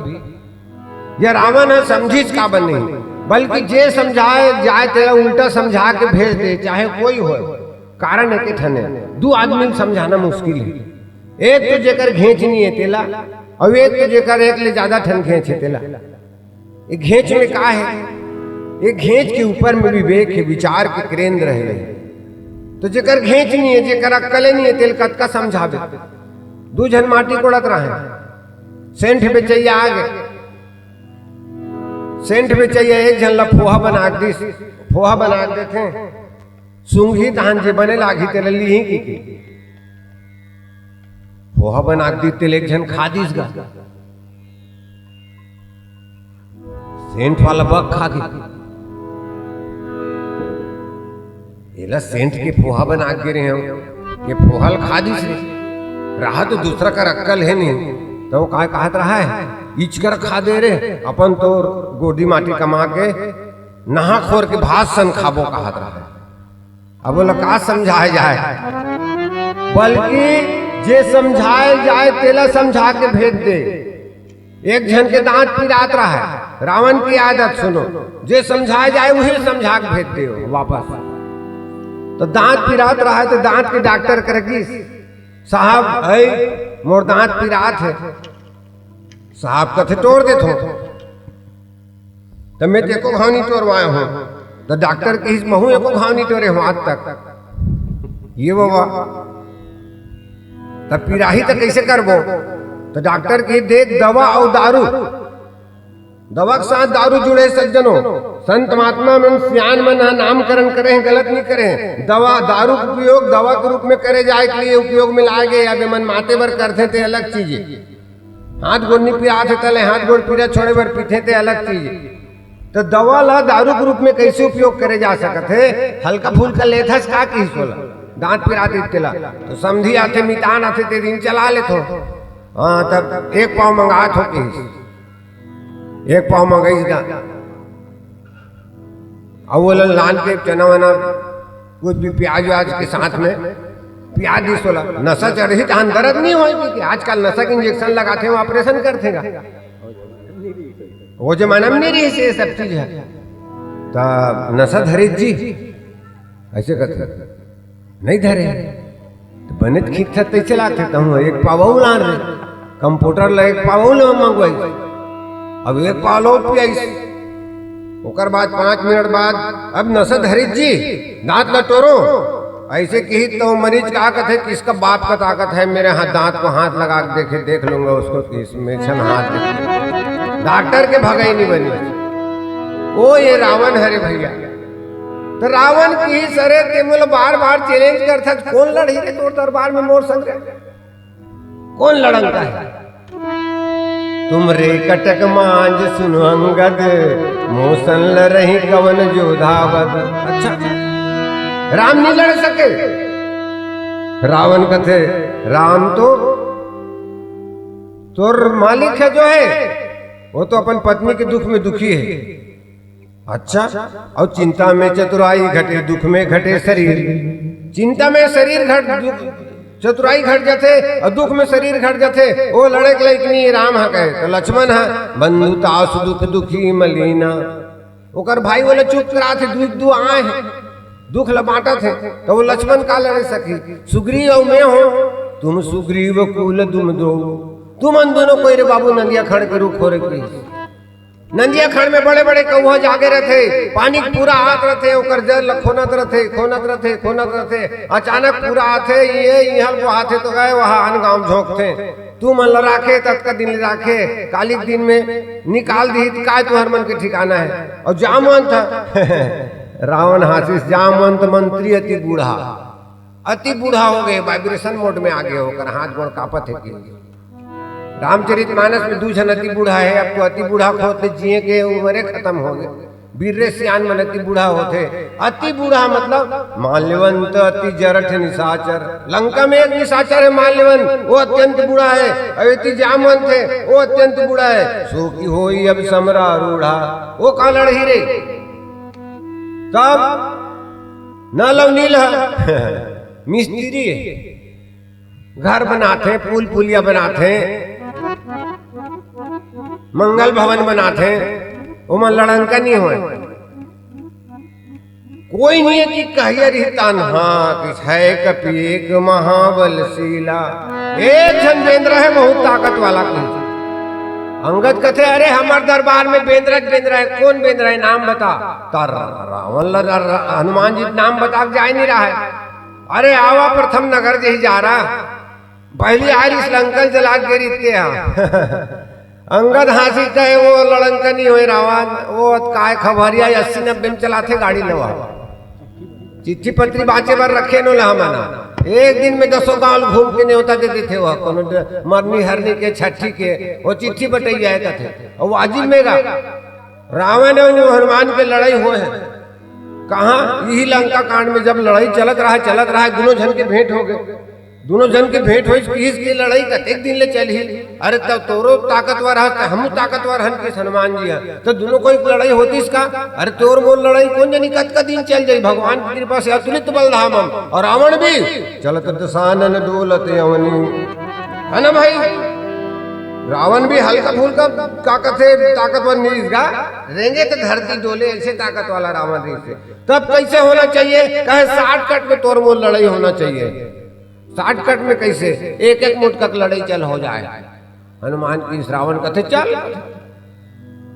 या रावण ह समझिस काबर नहीं? बल्कि जे समझाए जाए तेला उल्टा समझा के भेज दे, चाहे कोई होय, कारण एके ठन हे। दू आदमी ल समझाना मुश्किल है। एक तो जेकर घेंच नहीं है तेला, और एक तो जेकर एक ले ज्यादा ठन घेंच है तेला। ये घेंच में का है? ये घेंच के ऊपर में विवेक है, विचार के केंद्र है। तो जेकर घेंच नहीं है, जेकर अक्कले नहीं है, तेल कतका समझाबे? दू झन माटी कोड़त रहे, सेंठ बेचैया आ गए। सेंठ बेचैया एक झन ला फोहा बना के दिस, फोहा बना के देथे, सूंघी तहान जे बने लागही तेला लीही कहिके। फोहा बना के दिस तेल एक झन खा दिस गा। सेंठ वाला बक खा गे। एला सेंठ के फोहा बना के गे रहे हो, ये फोहा ल खा दिस रे। रहा तो दूसरा कर अक्कल है नहीं, तो वो काय कहत रहा है, इचकर खा दे रे, अपन तो गोदी माटी कमा के नहा खोर के भात सन खाबो कहत रहा है। अब ओला का समझाए जाए, बल्कि जे समझाए जाए तेला समझा के भेज दे। एक झन के दांत पिरात रहा है, रावण की आदत सुनो, जे समझाए जाए वही समझा के भेज दे वापस। तो दांत पिरात रहा है तो दांत के डॉक्टर कर गिस, "साहब, ऐ मोर दांत पिरात है।" साहब कथे, "टोर देथों।" त मैं तेको घाव नहीं टोरवाए हों। त डॉक्टर कहिस, "महूं एको घाव नहीं टोरे हों आज तक।" ये बाबा, त पिराही त कैसे करबो? तो डॉक्टर कही, "देख, दवा अउ दारू, दवा के साथ दारू जुड़े हे सज्जनों।" संत महात्मा मन, सियान मन ह नामकरण करे हे, गलत नहीं करे हे। दवा, दारू के उपयोग दवा के रूप में करे जाए के लिए उपयोग में लाए गए। अब एमन माते बर करथे ते अलग चीज हे, हाथ गोड़ नहीं पिरात हे तले हाथ गोड़ पीरा छोड़े बर पीथे ते अलग चीज हे। तो दवा ला दारू के रूप में कैसे उपयोग करे जा सकत हे? हल्का फुल्का लेथस का किहिस ओला, दांत पिरात हे तेला, तो समधी आथे, मितान आथे, ते दिन चला लेथो। हाँ, तब एक पाव मंगात हो किहिस, एक पाव मंगाइस दा, अउ ओला लान के चना वना, कुछ भी प्याज व्याज के साथ में पिया दिस ओला। नशा चढ़ही तहान दर्द नहीं होय, क्योंकि आजकल नशा के इंजेक्शन लगाथे, वो ऑपरेशन करथे गा। वो जमाना में नहीं रहिस ये सब चीज हे। त नशा धरे जी, ऐसे कहते, नहीं धरे। तो बने त खींचत तैसे लागथे, तहूँ एक पाव अउ लान रे। कंपाउंडर ला एक पाव अउ ले मंगवाइस, अब एक पाव लो पियाइस। ओकर बाद पाँच मिनट बाद, "अब नशा धरिस जी, दांत ला टोरो।" ऐसे किहिस तो मरीज का कथे, "किसका बाप का ताकत है मेरे हाथ, दांत को हाथ लगा के देखे, देख लूंगा उसको, किस में छन हाथ देखे।" डॉक्टर के भगाई नहीं बनी। ओ ये रावण हरे भैया। तो रावण किहिस, "अरे ते मोला बार बार चैलेंज करथस, कोन लड़ही रे तोर दरबार में मोर संग रे? कोन लड़ंका हे?" "तुम रे कटक मांझ सुन अंगद, मोसन लड़ही कवन जोधा बद।" अच्छा, राम नहीं लड़ सके? रावण कथे, "राम तो तोर मालिक हे जो हे, वो तो अपन पत्नी के दुख में दुखी हे।" अच्छा, अउ चिंता में चतुराई घटे, दुख में घटे शरीर। चिंता में शरीर घट, दुख, चतुराई घट जाथे, अउ दुख में शरीर घट जाथे। ओ लड़े के लायक नहीं, राम ह कहे। तो लक्ष्मण ह, "बंधु तासु दुख दुखी मलीना।" ओकर भाई ओला चुप कराथे, दुख दू आए हे, दुख ल बांटत हे। तो वो लक्ष्मण का लड़े सखी, "सुग्रीव अउ मैं हो, तुम सुग्रीव कुल तुम दो।" तुमन दोनों कोई रे बाबू नंदिया खड़ के रुख हो रे की। नंदिया खड़ में बड़े-बड़े कौआ जागे रथे, पानी के पूरा आत रथे, ओकर जल ल खोनत रथे, खोनत रथे, खोनत रथे। अचानक पूरा आथे, ये इहाँ ल बोहाथे तो गए, वहाँ आन गाँव झोंकथे। तुमन ल राखे, ततका दिन ले राखे, काली के दिन में निकाल दिही, त काय तुहर मन के ठिकाना हे? अउ जामवंत ह। रावण हाँसिस, "जामवंत मंत्री अति बूढ़ा।" अति बूढ़ा हो गए, vibration mode में आ गए, ओकर हाथ गोड़ कांपत हे कि। रामचरित मानस में दू झन अति बूढ़ा हे, अब तो अति बूढ़ा के होत ले जिए के उम्र खत्म हो गए। बीर रे सियान मन अति बूढ़ा होथे। अति बूढ़ा मतलब माल्यवंत अति जरठ निशाचर। लंका में एक निशाचर हे माल्यवंत, वो अत्यंत बूढ़ा हे। अउ एती जामवंत हे, वो अत्यंत बूढ़ा हे। सो कि होई अब समर आरूढ़ा, वो का लड़ही रे? तब नल अउ नील ह मिस्त्री हे, घर बनाथे, पुल पुलिया बनाथे, मंगल भवन बनाथे, ओमा लड़ंका नहीं होय। कोई नहीं हे कि कहिया रही तनहा, कि छै कपि एक महाबल शीला। एक झन बेंदरा हे बहुत ताकत वाला कही। अंगद कथे, "अरे हमर दरबार में बेंदरा के बेंदरा हे, कोन बेंदरा हे, नाम बता।" त रावण ल र-, र-, हनुमान जी नाम बता के जाय नहीं रहा हे। "अरे आवा प्रथम नगर जही जा रहा, पहली आय रिस लंका ल जला के गे रिस ते हा।" अंगद हाँसिस त, "वो लड़ंका नहीं होय रावण, वो काय खबरिया अस्सी नब्बे में चलाथे गाड़ी लेवा।" चिट्ठी पत्री बांचे बर रखे नोला हमन ह। एक दिन में दसों गांव घूम के नेवता दे देथे वह, कोनो ड-, मरनी हरनी के, छठी के, वो चिट्ठी बटैया हे कथे। अउ वाजिब में गा, रावण अउ हनुमान के लड़ाई होय हे। कहाँ? इही लंका कांड में जब लड़ाई चलत रहा, चलत रहा, दोनों झन के भेंट हो गए। दोनों झन के भेंट होइस, किहिस के लड़ाई कतेक दिन ले चलही? अरे, तब तोरो ताकतवर हस, त हमू ताकतवर हन, किहिस हनुमान जी ह। त दोनों कोई लड़ाई होतिस का? अरे, तोर मोर लड़ाई कोन जनी कतका दिन चल जाई? भगवान की कृपा से अतुलित बल धाम हम। अउ रावण भी चलत दसानन डोलत अवनी। है ना भाई? रावण भी हल्का फुल्का का कथे ताकतवर नहीं रिहिस गा। रेंगे त धरती डोले, ऐसे ताकत वाला रावण रिहिस हे। तब कैसे होना चाहिए? कहे, शॉर्टकट में तोर मोर लड़ाई होना चाहिए। शॉर्टकट में कैसे? एक एक मुटका के लड़ाई चल हो जाए। हनुमान किहिस, रावण कथे, "चल।"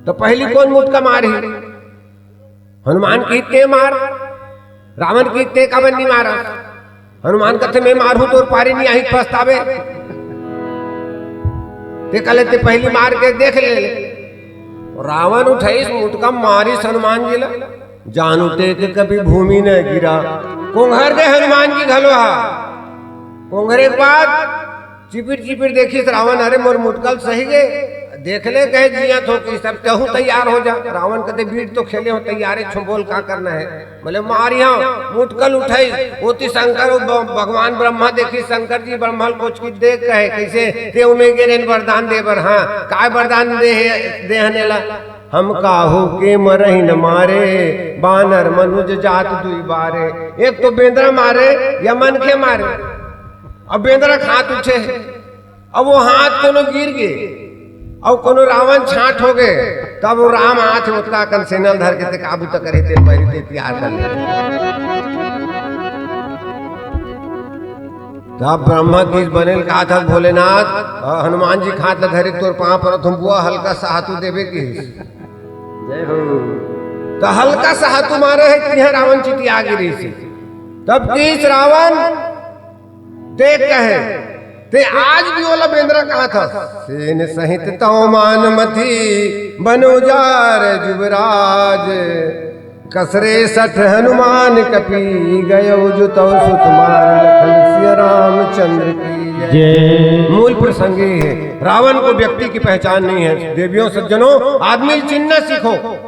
त पहली कोन मुटका मारही? हनुमान किहिस, "ते मार।" रावण किहिस, "ते काबर नहीं मारस?" हनुमान कथे, "मैं मारहूं, तोर पारी नहीं आही, पछताबे।" ते कहले, "ते पहिली मार के देख ले।" रावण उठइस, मुटका मारिस हनुमान जी ला। "जानु तेक कपि भूमि न गिरा।" कोंघर दे हनुमान जी घलो हा। कोंघरे के बाद चिपिर चिपिर देखिस रावण, "अरे मोर मुटका ल सही गे।" देख ले कहे जियत हो कि सब तहूँ तैयार हो जा। रावण कथे, "बीट तो खेले हो, तैयारे छो, बोल का करना हे?" बोले, "मारिहा।" मुटका ल उठइस, ओती शंकर, ब-, भगवान ब्रह्मा देखिस, शंकर जी ब्रह्मा ल कोचकित देख कहे, "कइसे ते ओमे गे रेहेन वरदान दे बर?" हाँ, काय वरदान दे हे, दे हन एला? "हम काहू के मरहि न मारे, बानर मनुज जात दुई बारे।" एक तो बेंदरा मारे या मनखे मारे, अब बेंदरा खात उठे हे। अब वो हाथ कोनो गिर गे, अउ कोनो रावण छांट हो गे, तब वो राम आथे, ओतका अकन सेना ल धर के ते काबू त करे, ते पहिली ते तियार कर ले। तब ब्रह्मा कहिस, "बने ल कहाथस भोलेनाथ, अ, हनुमान जी के हाथ ल धरे, तोर पांव परत हंव, बुआ हल्का सा हाथू देबे," कहिस। जय हो। त हल्का सा हाथू मारे हे, तिहां रावण चितिया गे रिहिस। तब कहिस रावण, ते कहे, ते आज भी ओला बेंदरा कहाथस। "सेन सहित तव मान मथि बन उजार जुबराज। कसरे सठ हनुमान कपि गयो जो तव सुत मार लखन सिया रामचंद्र की जय।" जय। मूल प्रसंग ये हे, रावण को व्यक्ति की पहचान नहीं है। देवियों सज्जनों, आदमी चिन्हना सीखो।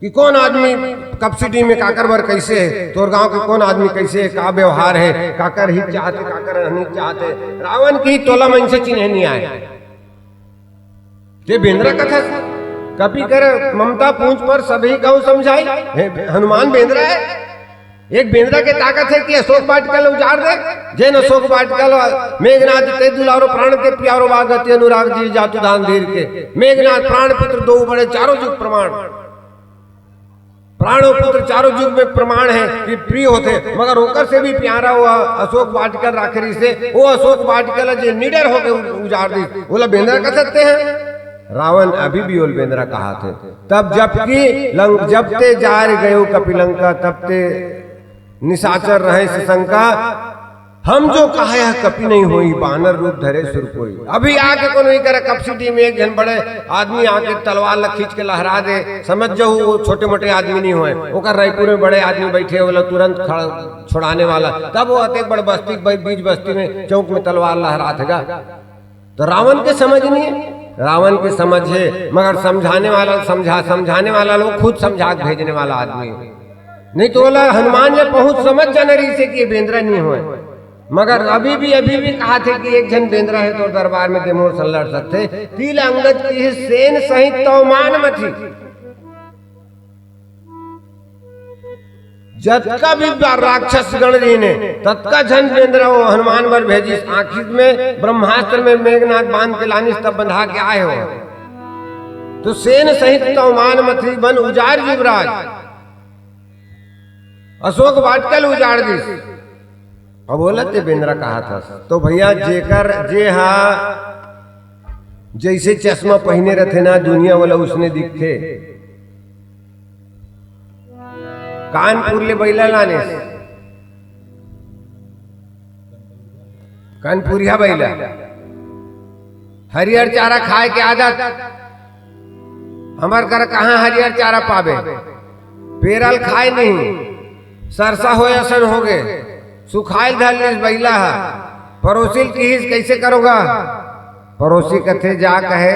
कि कोन आदमी कपसिडी में काकर बर कइसे हे, तोर गांव के कोन आदमी कइसे हे, का व्यवहार हे, काकर हित चाहत हे, काकर अनहित चाहत हे। रावण कहिस तोला मनसे चिन्हे नइ आय। ते बेंदरा कथस, कपि कर ममता पूंछ पर सबही कहूँ समझाई। हे, हनुमान बेंदरा हे। एक बेंदरा के ताकत हे कि अशोक वाटिका ल उजाड़ दे। जेन अशोक वाटिका ल मेघनाद ते दुलारो प्राण ते प्यारो बा गति अनुराग जी जातु दान धीर के। मेघनाद प्राण पुत्र दो बड़े चारों जुग प्रमाण। प्राण अउ पुत्र चारों जुग में प्रमाण हे कि प्रिय होथे, मगर ओकर से भी प्यारा वो अशोक वाटिका ल राखे रिहिसे, वो अशोक वाटिका ल जे निडर होके उ-, उजाड़ दिस, ओला बेंदरा कह सकते हैं? रावण अभी भी ओला बेंदरा कहाथे। तब जबकि लंक-, जब ते जार गयो कपि लंका, तब ते निशाचर रहे शंका, हम जो कहा यह कपि नहीं होई, बानर रूप धरे सुर कोई। अभी आके कोनो ही करे कपसिडी में एक झन बड़े आदमी आके तलवार ला खींच के लहरा दे, समझ जाऊ वो छोटे मोटे आदमी नहीं होय। ओकर रायपुर में बड़े आदमी बैठे, ओला तुरंत खड़ा, छुड़ाने वाला। तब वो अतेक बड़ बस्ती, बीच बस्ती में चौक में तलवार लहरात हेगा। तो रावण के समझ नहीं है, रावण के समझ है, मगर समझाने वाला समझा, समझाने वाला लोग खुद समझा के भेजने वाला आदमी है। नहीं तो ओला हनुमान जी बहुत समझ जाना रहिसे कि ये बेंदरा नहीं होय। मगर अभी भी, अभी भी कहाथे कि एक झन बेंदरा हे तो दरबार में ते मोर संग लड़ सकथे। तिल अंगद कहिस सेन सहित तव मान मथि। जतका भी बा-, राक्षस गण रहिन हे, ततका झन बेंदरा वो हनुमान बर भेजिस। आखिर में ब्रह्मास्त्र में मेघनाथ बांध के लानिस, तब बंधा के आए हो। तो सेन सहित तव मान मथि बन उजार जुबराज। अशोक वाटिका ल उजाड़ दिस। अब ओला ते बेंदरा कहाथस। तो भैया, जेकर, जे हा जैसे चश्मा पहिने रथे ना, दुनिया वाला उसने दिखथे। कानपुर ले बइला लानिस, कानपुरिया बइला, हरियर चारा खाए के आदत। हमर कर कहाँ हरियर चारा पाबे? पेरल खाए नहीं, सरसा होय असन होगे, सुखाइल धर लिस बइला ह। पड़ोसी ल किहिस, "कइसे करोगा?" पड़ोसी कथे, "जा कहे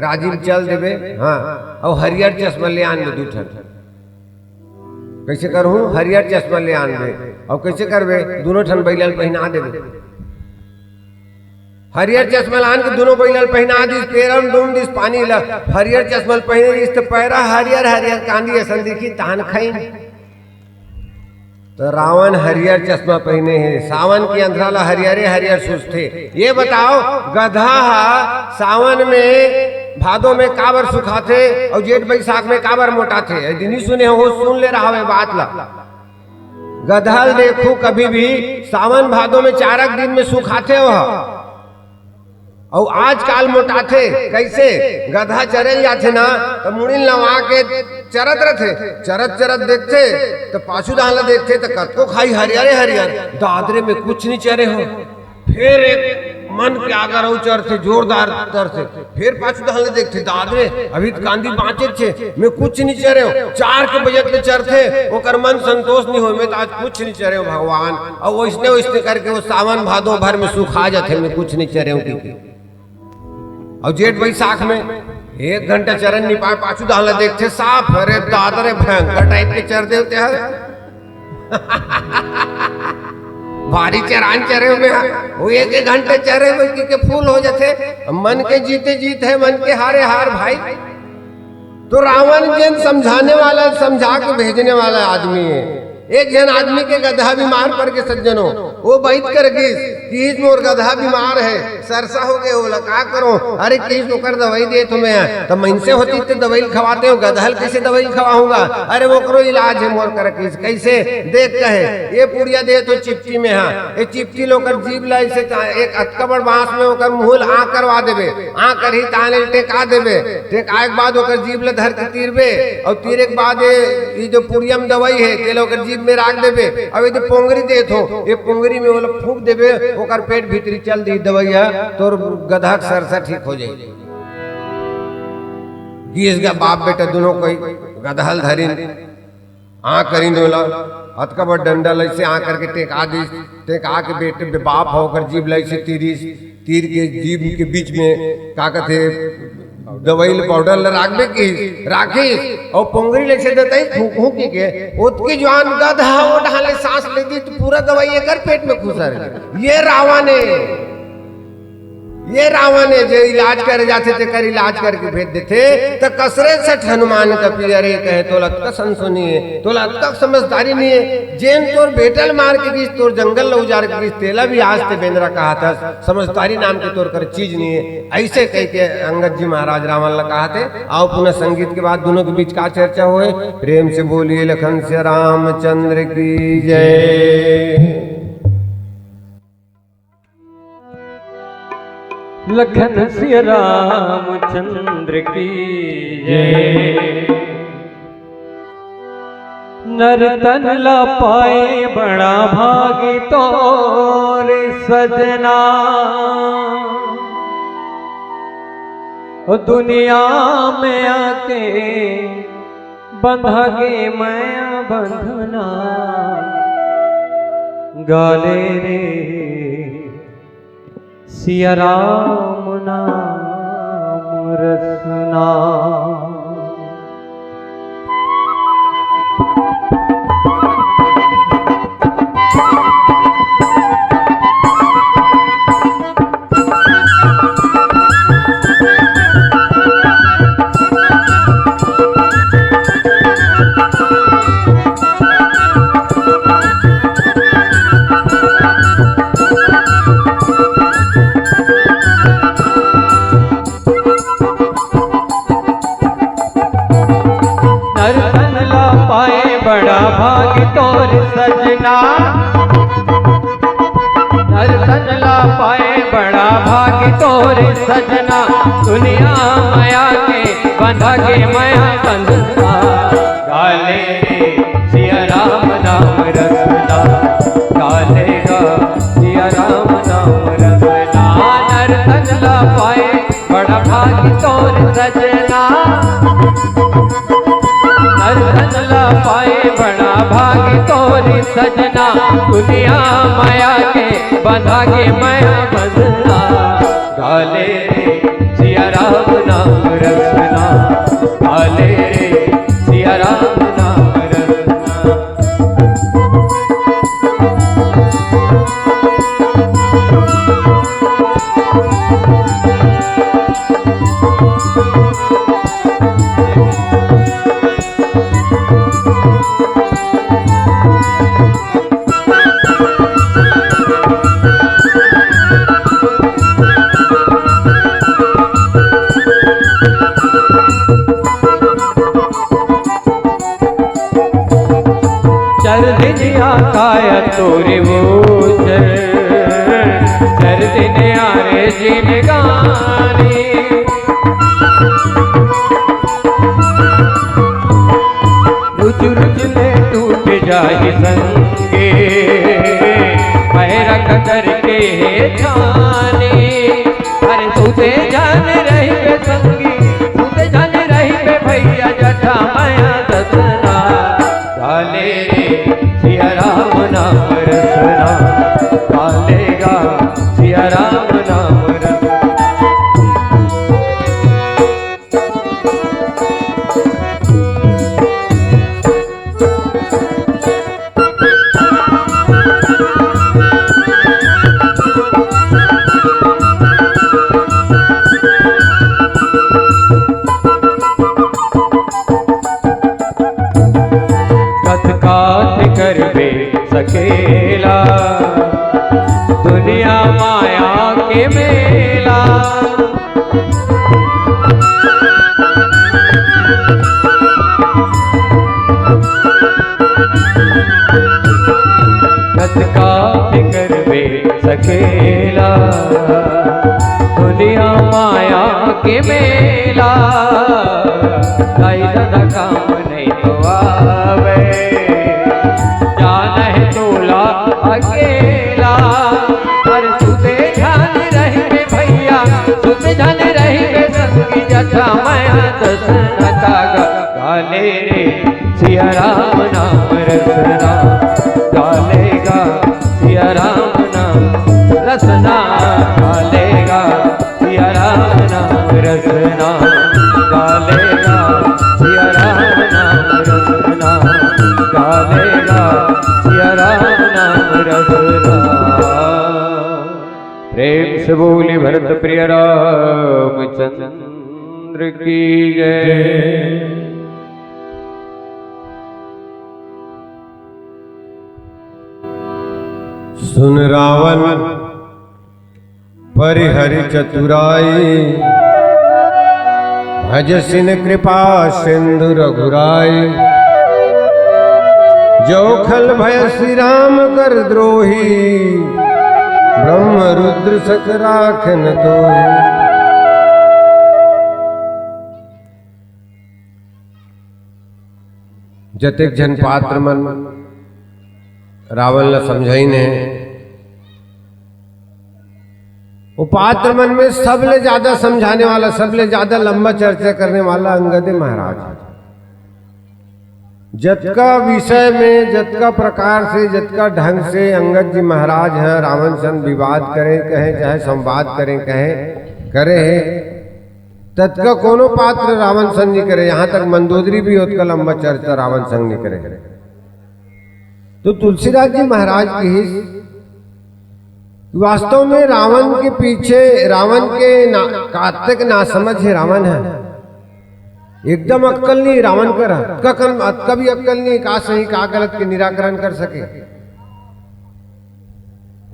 राजी ल चल देबे, हाँ, अउ हरियर चश्मा ले आन दे दू ठन।" "कइसे करहूँ? हरियर चश्मा ले आन दे।" "अउ कइसे करबे?" "दूनों ठन बइला ल पहिना देबे।" हरियर चश्मा लान के दूनों बइला ल पहिना दिस, पेरम डूम दिस पानी ल। हरियर चश्मा ल पहिने दिस त पैरा हरियर हरियर कांदी असन दिखी, तान खाइन। तो रावण हरियर चश्मा पहिने हे, सावन के अंधरा ल हरियरे हरियर सुझथे। ये बताओ, गधा ह सावन में, भादो में काबर सुखाथे अउ जेठ बैसाख में काबर मोटाथे? यदि नहीं सुने हो, सुन ले रहा ये बात ल। गधा ल देखू कभी भी सावन भादो में चारक दिन में सुखाथे वह, अउ आजकाल मोटाथे। कइसे? गधा चरे ल जाथे ना, त मुड़ी ल नवा के चरत रथे, चरत चरत देखथे, त पाछू दान ल देखथे, त कतको खाई हरियरे हरियर, दादरे में कुछ नहीं चरे हो। फेर एक मन के आगर अउ चरथे, जोरदार चरथे। फेर पाछू डहन ले देखथे, दाद रे, अभी त कांदी बाँचे हे, मैं कुछ नहीं चरेंव। चार के बजत ले चरथे, ओकर मन संतोष नहीं होय, मैं त आज कुछ नहीं चरेंव भगवान। अउ वइसने वइसने करके वो सावन भादो भर में सुखा जाथे, मैं कुछ नहीं चरेंव कहिके। अउ जेठ बैसाख में एक घंटा चरन नहीं पाय, पाछू डहन ले देखथे साफ, अरे दाद रे, भयंकर टाइप के चर देवते हे। भारी चरान चरेंव मैं हा, वो एक एक घंटे चरेंव कहिके फूल हो जाथे। मन के जीते जीत हे, मन के हारे हार भाई। तो रावण जेन समझाने वाला, समझा के भेजने वाला आदमी हे। एक झन आदमी के गधा बीमार पड़ गे सज्जनो, वो बइठ कर गिस, किहिस मोर गधा बीमार हे, सरसा हो गे, ओला का करों? अरे किहिस ओकर दवई देत हों मैं हा। त मइनसे होतिस त दवई ल खवातेंव, गधा ल कइसे दवई ल खवाहूँगा? अरे ओकरो इलाज हे मोर करा किहिस। कइसे? देख कहे, ये पुड़िया देत हों चिपटी में हा, ये चिपटी ल ओकर जीभ ल अइसे चा-, एक अतका बड़ बाँस में ओकर मुँह ल आँ करवा देबे, आँ करही ताने ल टेका देबे, टेकाय के बाद ओकर जीभ ल धर के तीरबे, अउ तीरे के बाद ये, ये जो पुड़िया में दवई हे, तेला ओकर जीभ में राख देबे, अउ ये जो पोंगरी देत हों, ये पोंगरी में ओला फूँक देबे, ओकर पेट भीतरी चल दिही दवई ह, तोर गधा के सरसा ठीक हो जाही। गिस गा बाप बेटा दूनों कोई गधा ल धरिन, आँ करिन ओला, अतका बड़ डंडा ल अइसे आँ करके टेका दिस, टेका के बेटे बे-, बाप ह ओकर जीभ ल अइसे तीरिस, तीर के जीभ के बीच में का कथे, दवई ल पाउडर ल राखबे किहिस, राखिस, अउ पोंगरी ल अइसे देतही फूँक फूँक के, ओतकी जुवान गधा ह ओ डहन ले साँस ले दिस त पूरा दवई एकर पेट में खुसर गे। ये रावण हे। ये रावण हे, जे इलाज करे जाथे, तेकर इलाज करके भेज देथे, त कसरे सठ हनुमान कपि अरे कहे, तोला अतका संसो नहीं हे, तोला अतका समझदारी नहीं हे, जेन तोर बेटा ल मार के गिस, तोर जंगल ल उजाड़ के गिस, तेला भी आज ते बेंदरा कहाथस, समझदारी नाम के तोर कर चीज नहीं हे। अइसे कहिके अंगद जी महाराज रावण ल कहाथे। आओ पुनः संगीत के बाद दूनों के बीच का चर्चा होय, प्रेम से बोलिए लखन सिया रामचंद्र की जय। लखन सिया रामचंद्र की जय। नर तन ला पाए बड़ा भागी तोर सजना, ओ दुनिया में आके बंधा गे मया बंधना, गाले रे सिया राम नाम रसना। नर तन ला पाए बड़ा भाग तोर सजना, नर तन ला पाए बड़ा भाग तोर सजना, दुनिया मया के बंधा गे मया बंधना। गाले रे सिया राम नाम रसना, गाले गा सिया राम नाम रसना। नर तन ला पाए बड़ा भाग तोर सजना, नर तन ला पाए बड़ा भाग तोर सजना, दुनिया मया के बंधा गे मया बंधना। गाले रे सिया राम नाम रसना, गाले रे सिया राम नाम रसना। चर दिन आकाया तोरे वो चर, चर दिन आरे जिनगानी। रुच रुच ले टूट जाहि संगे, पैरा कतर के हे छानी। के मेला। कतका फिकर में सकेला, दुनिया माया के मेला। दाई ददा काम नहीं तो आवे, जाना है तोला अकेला। पर सुते झन रहिबे भैया, सुते झन रहिबे संगी, जथा मैं दस नता गा। गाले रे सिया राम नाम रसना, गाले गा सिया राम नाम रसना, गाले गा सिया राम नाम रसना, गाले गा सिया राम नाम रसना, गाले गा सिया राम नाम रसना। प्रेम से बोली भरत प्रिय रामचंद्र की जय। सुन रावण परिहरि चतुराई, भज सिन कृपा सिंधु रघुराई। जो खल भय श्री राम कर द्रोही, ब्रह्म रुद्र सक राखन तोही। जतेक झन पात्र मन रावण ला समझाइन हे, वो पात्र मन में सबले ज्यादा समझाने वाला, सबले ज्यादा लंबा चर्चा करने वाला अंगद महाराज। जतका विषय में, जतका प्रकार से, जतका ढंग से अंगद जी महाराज ह रावण सन विवाद करे कहे, चाहे संवाद करे कहे, करे हे, ततका कोनो पात्र रावण संग नहीं करे। यहाँ तक मंदोदरी भी ओतका लंबा चर्चा रावण संग नहीं करे। तो तुलसीदास जी महाराज कहिस, वास्तव में रावण के पीछे, रावण के ना, कातक नासमझ हे रावण ह। एकदम अक्कल नहीं रावण करा, अतका कन-, अतका भी अक्कल नहीं, का सही का गलत के निराकरण कर सके।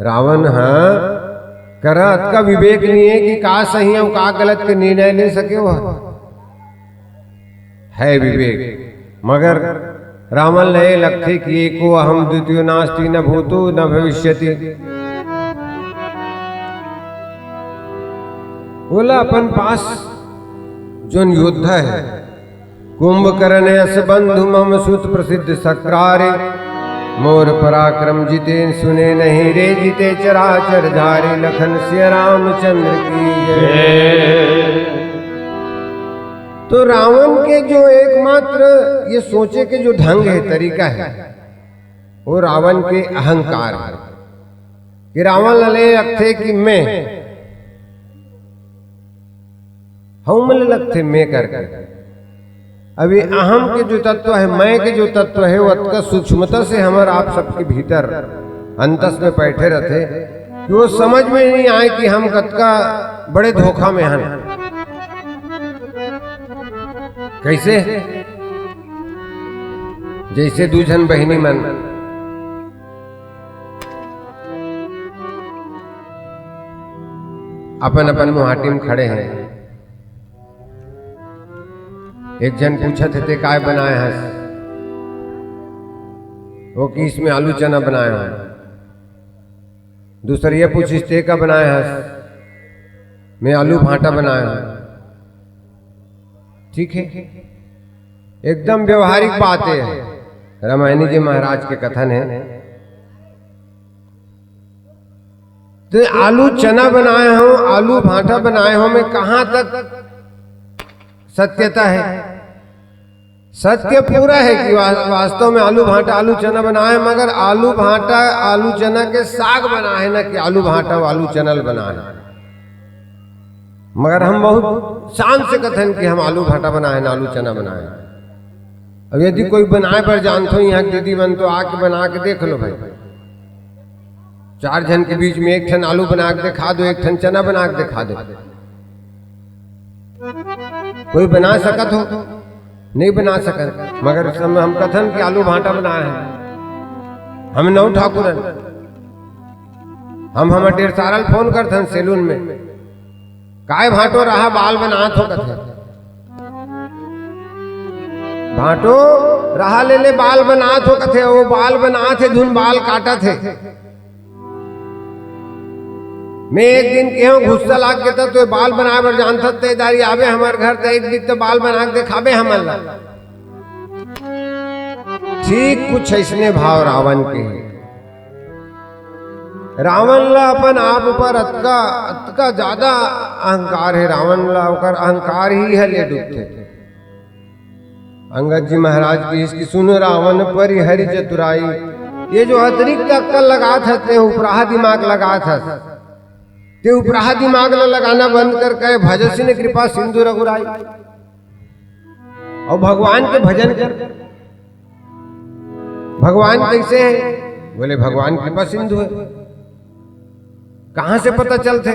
रावण ह करा अतका विवेक नहीं हे कि का सही अउ का गलत के निर्णय ले सके। वो हे विवेक, मगर रावण ल ए लगथे कि एको अहम द्वितीयो नास्ति, न भूतो न भविष्यति। ओला अपन पास जोन योद्धा हे, कुंभकर्ण यस बंधु मम सुत प्रसिद्ध सक्ररारे। मोर पराक्रम जिते सुने नहीं रे, जिते चराचर धारे। लखन सिया रामचंद्र की जय। तो रावण के जो एकमात्र ये सोचे के जो ढंग हे, तरीका हे, वो रावण के अहंकार हे कि रावण ल ए लगथे कि मैं हूं, मन लगथे मैं करके। अभी अहम के जो तत्व हे, मैं के जो तत्व हे, वो अतका सूक्ष्मता से हमर आप सबके भीतर अंतस में बैठे रथे कि वो समझ में नहीं आए कि हम कतका बड़े धोखा में हन। कैसे? जैसे दू झन बहिनी मन अपन अपन मुहाटी में खड़े हे, एक झन पूछत हे, "ते काय बनाए हस?" वो कहिस, "मैं आलू चना बनाए हंव।" दूसर ये पूछिस, "ते का बनाए हस?" "मैं आलू भांटा बनाए हंव।" ठीक हे, एकदम व्यवहारिक बात हे। रामायणी जी महाराज के कथन हे, "ते आलू चना बनाए हंव, आलू भांटा बनाए हंव, में कहां तक सत्यता हे?" सत्य पूरा हे कि वा-, वास्तव में आलू भांटा, आलू चना बनाए, मगर आलू भांटा, आलू चना के साग बनाए, ना कि आलू भांटा, आलू चना ल बनाए। मगर हम बहुत शान से कथन कि हम आलू भांटा बनाए, ना आलू चना बनाए। अब यदि कोई बनाए बर जानत हो, यहाँ के दीदी मन तो आके बना के देख लो भाई। चार झन के बीच में एक ठन आलू बना के दिखा दो, एक ठन चना बना के दिखा दो। कोई बना सकत हो? नहीं बना सकत। मगर इस समय हम कथन कि आलू भांटा बनाए हन। हम नौ ठाकुर हन। हम हमर डेढ़ सारा ल फोन करथन सैलून में, "काय भांटो रहा बाल बनात हो?" कथे, "भांटो रहा ले ले बाल बनात हो?" कथे, "वो बाल बनात हे, धुन बाल काटत हे।" मैं एक दिन केहूं गुस्सा लाग के त तो बाल बनाए बर जानथस ते दारी आबे हमर घर त एक दिन त बाल बना के देखाबे हमन ला। ठीक कुछ अइसने भाव रावण के हे। रावण ला अपन आप ऊपर अतका, अतका ज्यादा अहंकार हे, रावण ला ओकर अहंकार ही ह ले डूबथे। अंगद जी महाराज कहिस कि "सुन रावण परि हरि चतुराई, ये जो अतिरिक्त अक्कल लगात हस, ते उपराहा दिमाग लगात हस, ते उपराहा दिमाग ला लगाना बंद कर के भजसिन कृपा सिंधु रघुराई।" अउ भगवान के भजन कर। भगवान कइसे हे? बोले, "भगवान कृपा सिंधु हे।" कहां से पता चलथे?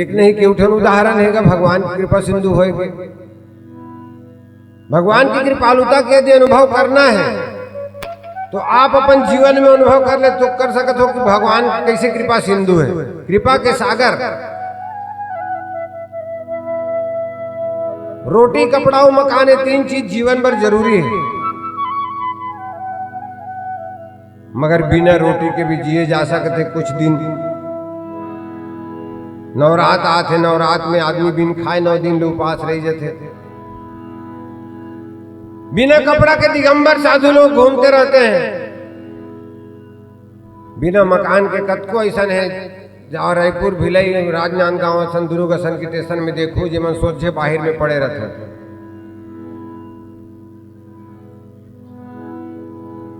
एक नहीं, केठन उदाहरण हे गा भगवान के कृपा सिंधु होय के। भगवान के कृपालुता के यदि अनुभव करना हे, तो आप अपन जीवन में अनुभव कर ले, तो कर सकत हो कि भगवान कइसे कृपा सिंधु हे, कृपा के सागर। रोटी, कपड़ा अउ मकान, ये तीन चीज जीवन भर जरूरी हे, मगर बिना रोटी के भी जिए जा सकत हे कुछ दिन। नवरात आत हे, नवरात में आदमी बिन खाए नौ दिन ले उपास रह जथे। बिना कपड़ा के दिगंबर साधु लोग घूमते रहते हैं। बिना मकान के कतको अइसन हे, जाओ रायपुर, भिलाई, राजनांदगांव असन, दुर्ग असन के स्टेशन में देखो, जेमन सोझे बाहिर में पड़े रहते।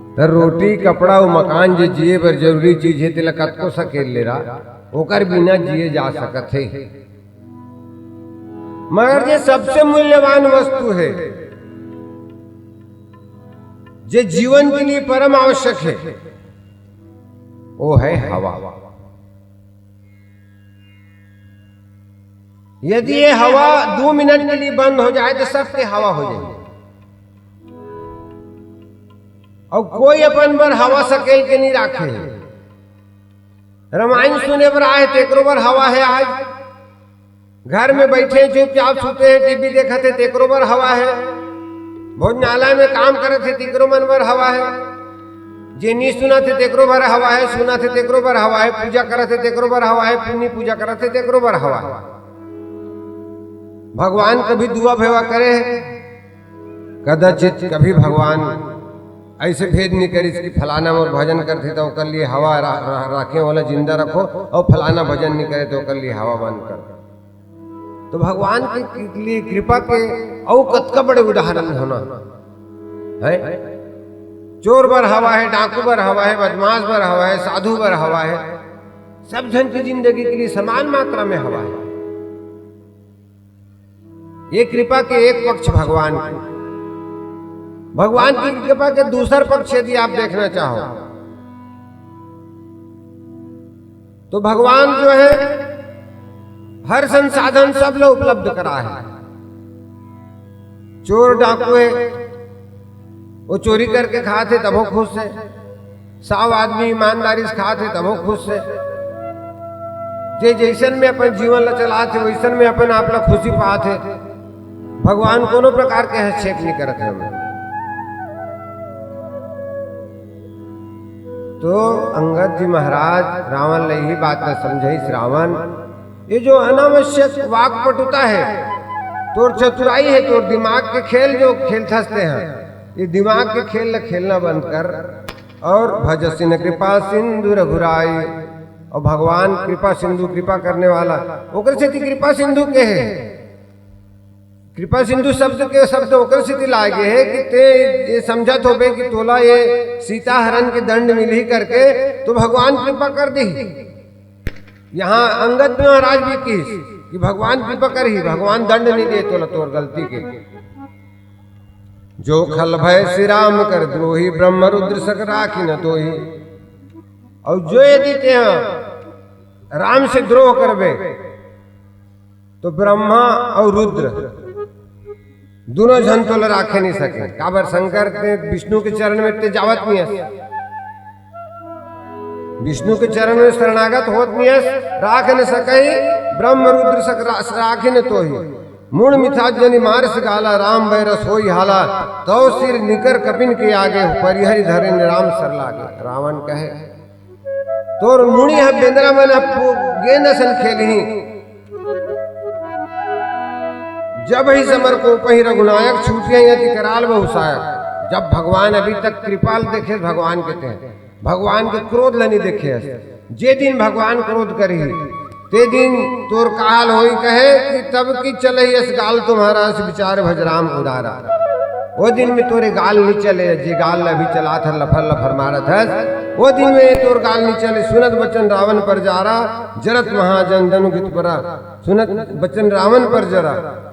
त रोटी, कपड़ा अउ मकान, जे जिए बर जरूरी चीज हे, तेला कतको सकेल ले रहा, ओकर बिना जिए जा सकत हे। मगर जे सबसे मूल्यवान वस्तु हे, जे जीवन के लिए परम आवश्यक हे, वो हे हवा। यदि ये हवा दो मिनट के लिए बंद हो जाए, तो सबके हवा हो जाए। अउ कोई अपन बर हवा सकेल के नहीं राखे। रामायण सुने बर आए, तेकरो बर हवा हे आज। घर में बैठे चुपचाप सुते हे, टीवी देखत हे, तेकरो बर हवा हे। भोजनालय में काम करत हे, तेकरो मन बर हवा हे। जे नी सुनत हे, तेकरो बर हवा हे, सुनत हे, तेकरो बर हवा हे, पूजा करत हे, तेकरो बर हवा हे, पुन्नी पूजा करत हे, तेकरो बर हवा हे। भगवान कभी दुआ भेवा करे हे? कदाचित कभी भगवान अइसे भेद नहीं करिस कि फलाना मोर भजन करथे त ओकर लिए हवा रा-, रा-, राखे वाला जिंदा रखो अउ फलाना भजन नहीं करे त ओकर लिए हवा बंद कर। तो भगवान के लिए कृपा के अउ कतका बड़े उदाहरण होना हे। चोर बर हवा हे, डाकू बर हवा हे, बदमाश बर हवा हे, साधु बर हवा हे, सब झन की जिंदगी के लिए समान मात्रा में हवा हे। ये कृपा के एक पक्ष भगवान की। भगवान की कृपा के दूसर पक्ष यदि आप देखना चाहो, तो भगवान जो हे, हर संसाधन सब ला उपलब्ध करा हे। चोर डाकू हे, वो चोरी करके खात हे, तभो खुश हे। साव आदमी ईमानदारी से खात हे, तभो खुश हे। जे जइसन में अपन जीवन ला चलात हे, वइसन में अपन आप ला खुशी पात हे। भगवान कोनो प्रकार के हस्तक्षेप नहीं करत हे। तो अंगद जी महाराज रावण ला यही बात ला समझाइस, "रावण, ये जो अनावश्यक वाकपटुता हे, तोर चतुराई हे, तोर दिमाग के खेल जो खेलथस तेहा, ये दिमाग के खेल ला खेलना बंद कर अउ भजसिन कृपा सिंधु रघुराई।" अउ भगवान कृपा सिंधु, कृपा करने वाला, ओकर सेती कृपा सिंधु के हे। कृपा सिंधु शब्द के शब्द ओकर सेती लाए गे हे कि ते ये समझत होबे कि तोला ये सीता हरण के दंड मिलही करके, तो भगवान कृपा कर देही। यहाँ अंगद महाराज भी किहिस कि भगवान कृपा करही, भगवान दंड नहीं दे तोला तोर गलती के। "जो खल भय श्री राम कर द्रोही, ब्रह्म रुद्र सक राखी न तोही।" अउ जो यदि तेहा राम से द्रोह करबे, तो ब्रह्मा अउ रुद्र दुनों झन तोला राखे नहीं सके। काबर? शंकर के, विष्णु के चरण में ते जावत नहीं हस। विष्णु के चरण में शरणागत होत नियस, राख न सकही ब्रह्म रुद्र सक रा-, राखिन तोही। मुड़ मिथात जनि मारिस गाला, राम बैरस होई हाला। तौ सिर निकर कपिन के आगे, परिहरि धरिन राम सर लागे। रावण कहे, तोर मुड़ी ह बेंदरा मन ह पो-, गेंद असन खेलही। जब ही समर को पही रघुनायक, छूटिया यति कराल बहुसायक। जब भगवान अभी तक कृपाल देखे, भगवान के तें, भगवान के क्रोध ल नी देखे हस। जे दिन भगवान क्रोध करही, ते दिन तोर काल होई कहे कि तब की चलही अस गाल तुम्हारा, अस विचार भज राम उदारा। ओ दिन में तोरे गाल नी चले, जे गाल ल अभी चलात हस, लफर लफर मारत हस, ओ दिन में तोर गाल नी चले। सुनत बचन रावण पर जारा, जरत महाजन दनु गित परा। सुनत बचन रावण पर जरा।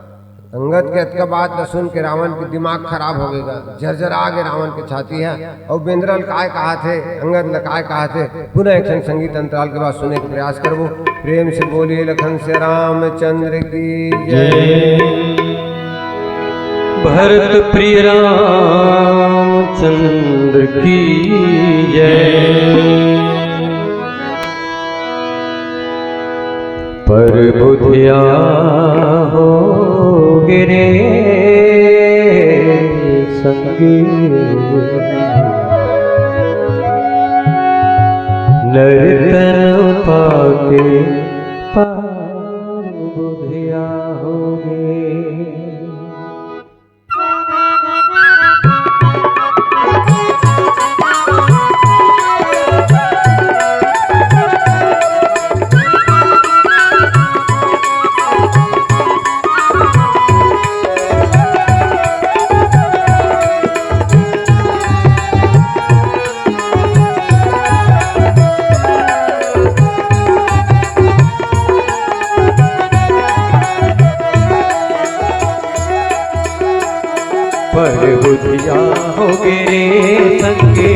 अंगद के अतका बात ल सुन के रावण के दिमाग खराब हो गेगा, जर्जरा गे रावण के छाती ह। अउ बेंदरा ल काय कहाथे, अंगद ल काय कहाथे, पुनः एक ठन संगीत अंतराल के बाद सुने के प्रयास करबो। प्रेम से बोलिए लखन से रामचंद्र की जय। जय। भरत प्रिय रामचंद्र की जय। पर बुधिया हो गिरे संगी, नरतन पाके पर बुधिया हो गे। पर बुधिया हो गे रे संगी,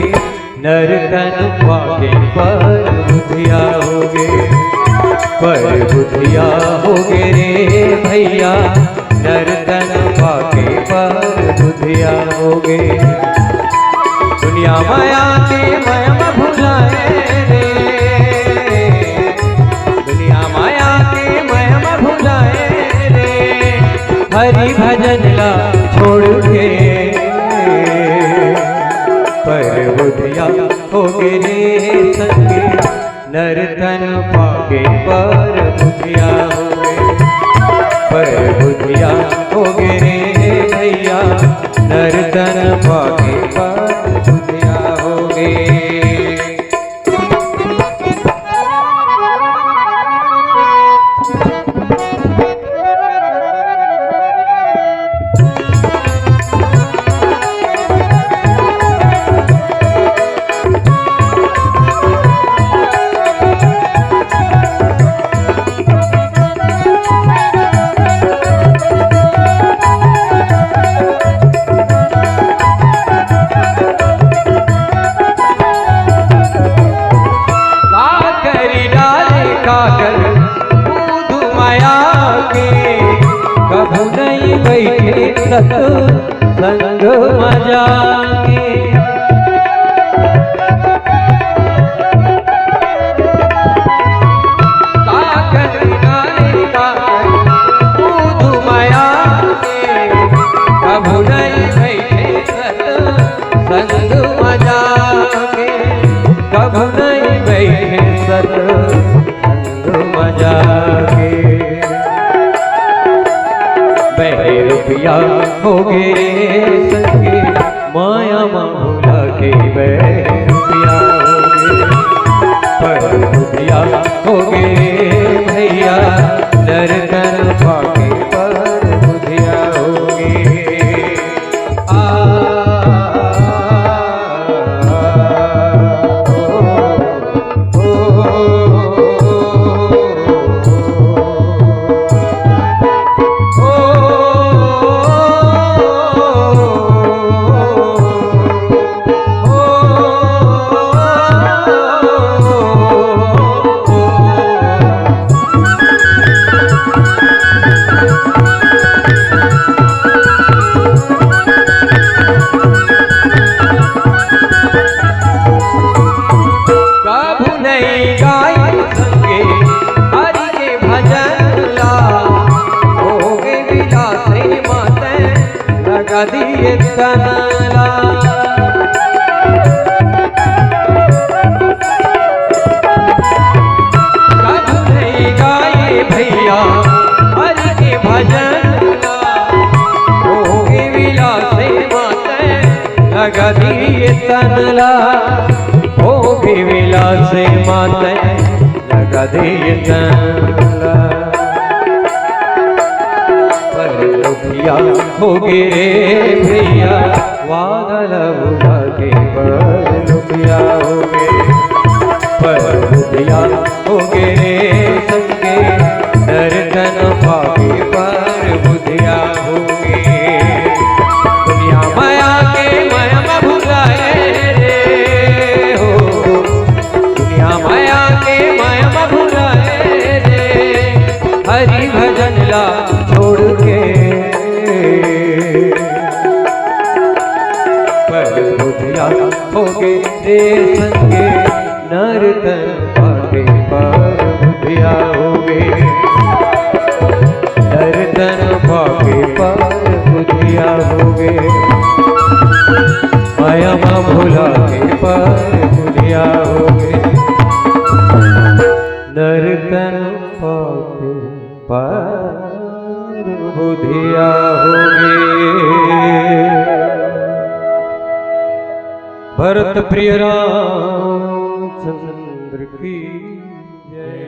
नरतन पाके पर बुधिया हो गे। पर बुधिया हो गे रे भैया, नरतन पाके पर बुधिया हो गे। दुनिया माया के मया म भुलाए रे, दुनिया माया के मया म भुलाए रे, हरि भजन ला छोड़ के पर बुधिया हो गे रे संगी, नरतन पाके पर बुधिया हो गे। पर बुधिया हो गे रे भैया, नरतन पाके पर बुधिया हो गे। का करी डाले काकर दूध माया के, कभू नहीं बैठे सत संग मजा के। काकर नारी काकर दूध माया के, कभू नहीं बैठे सत संग मजा के, कभू नहीं बैठे सत संग मजा के। बहरुपिया हो गे संगी, माया म भुला के बहरुपिया हो गे। पर बुधिया हो गे भैया, नरतन पाके पर बुधिया हो गे। आ, ओ, ओ, ओ, ओ, कदी तन ला। साधु नहीं गाए भैया हरि के भजन ला। भोग विलासे माते लगा दिए तन ला। भोग विलासे माते लगा दिए तन ला। परलोकिया होगे रे भैया, वादल उड़ा के परलोकिया होगे। परलोकिया होगे रे संगे, नर तन पाके परलोकिया होगे। दुनिया माया के माया में भुलाए रे हो, दुनिया माया के माया में भुलाए रे, हरि भजन ला छोड़ के। परलोकिया होगे रे संगे, नर तन पाके परलोकिया होगे। नर तन पाके परलोकिया होगे। माया मा भुला के परलोकिया होगे। नर तन पाके परलोकिया होगे। भरत प्रिय रामचंद्र की जय।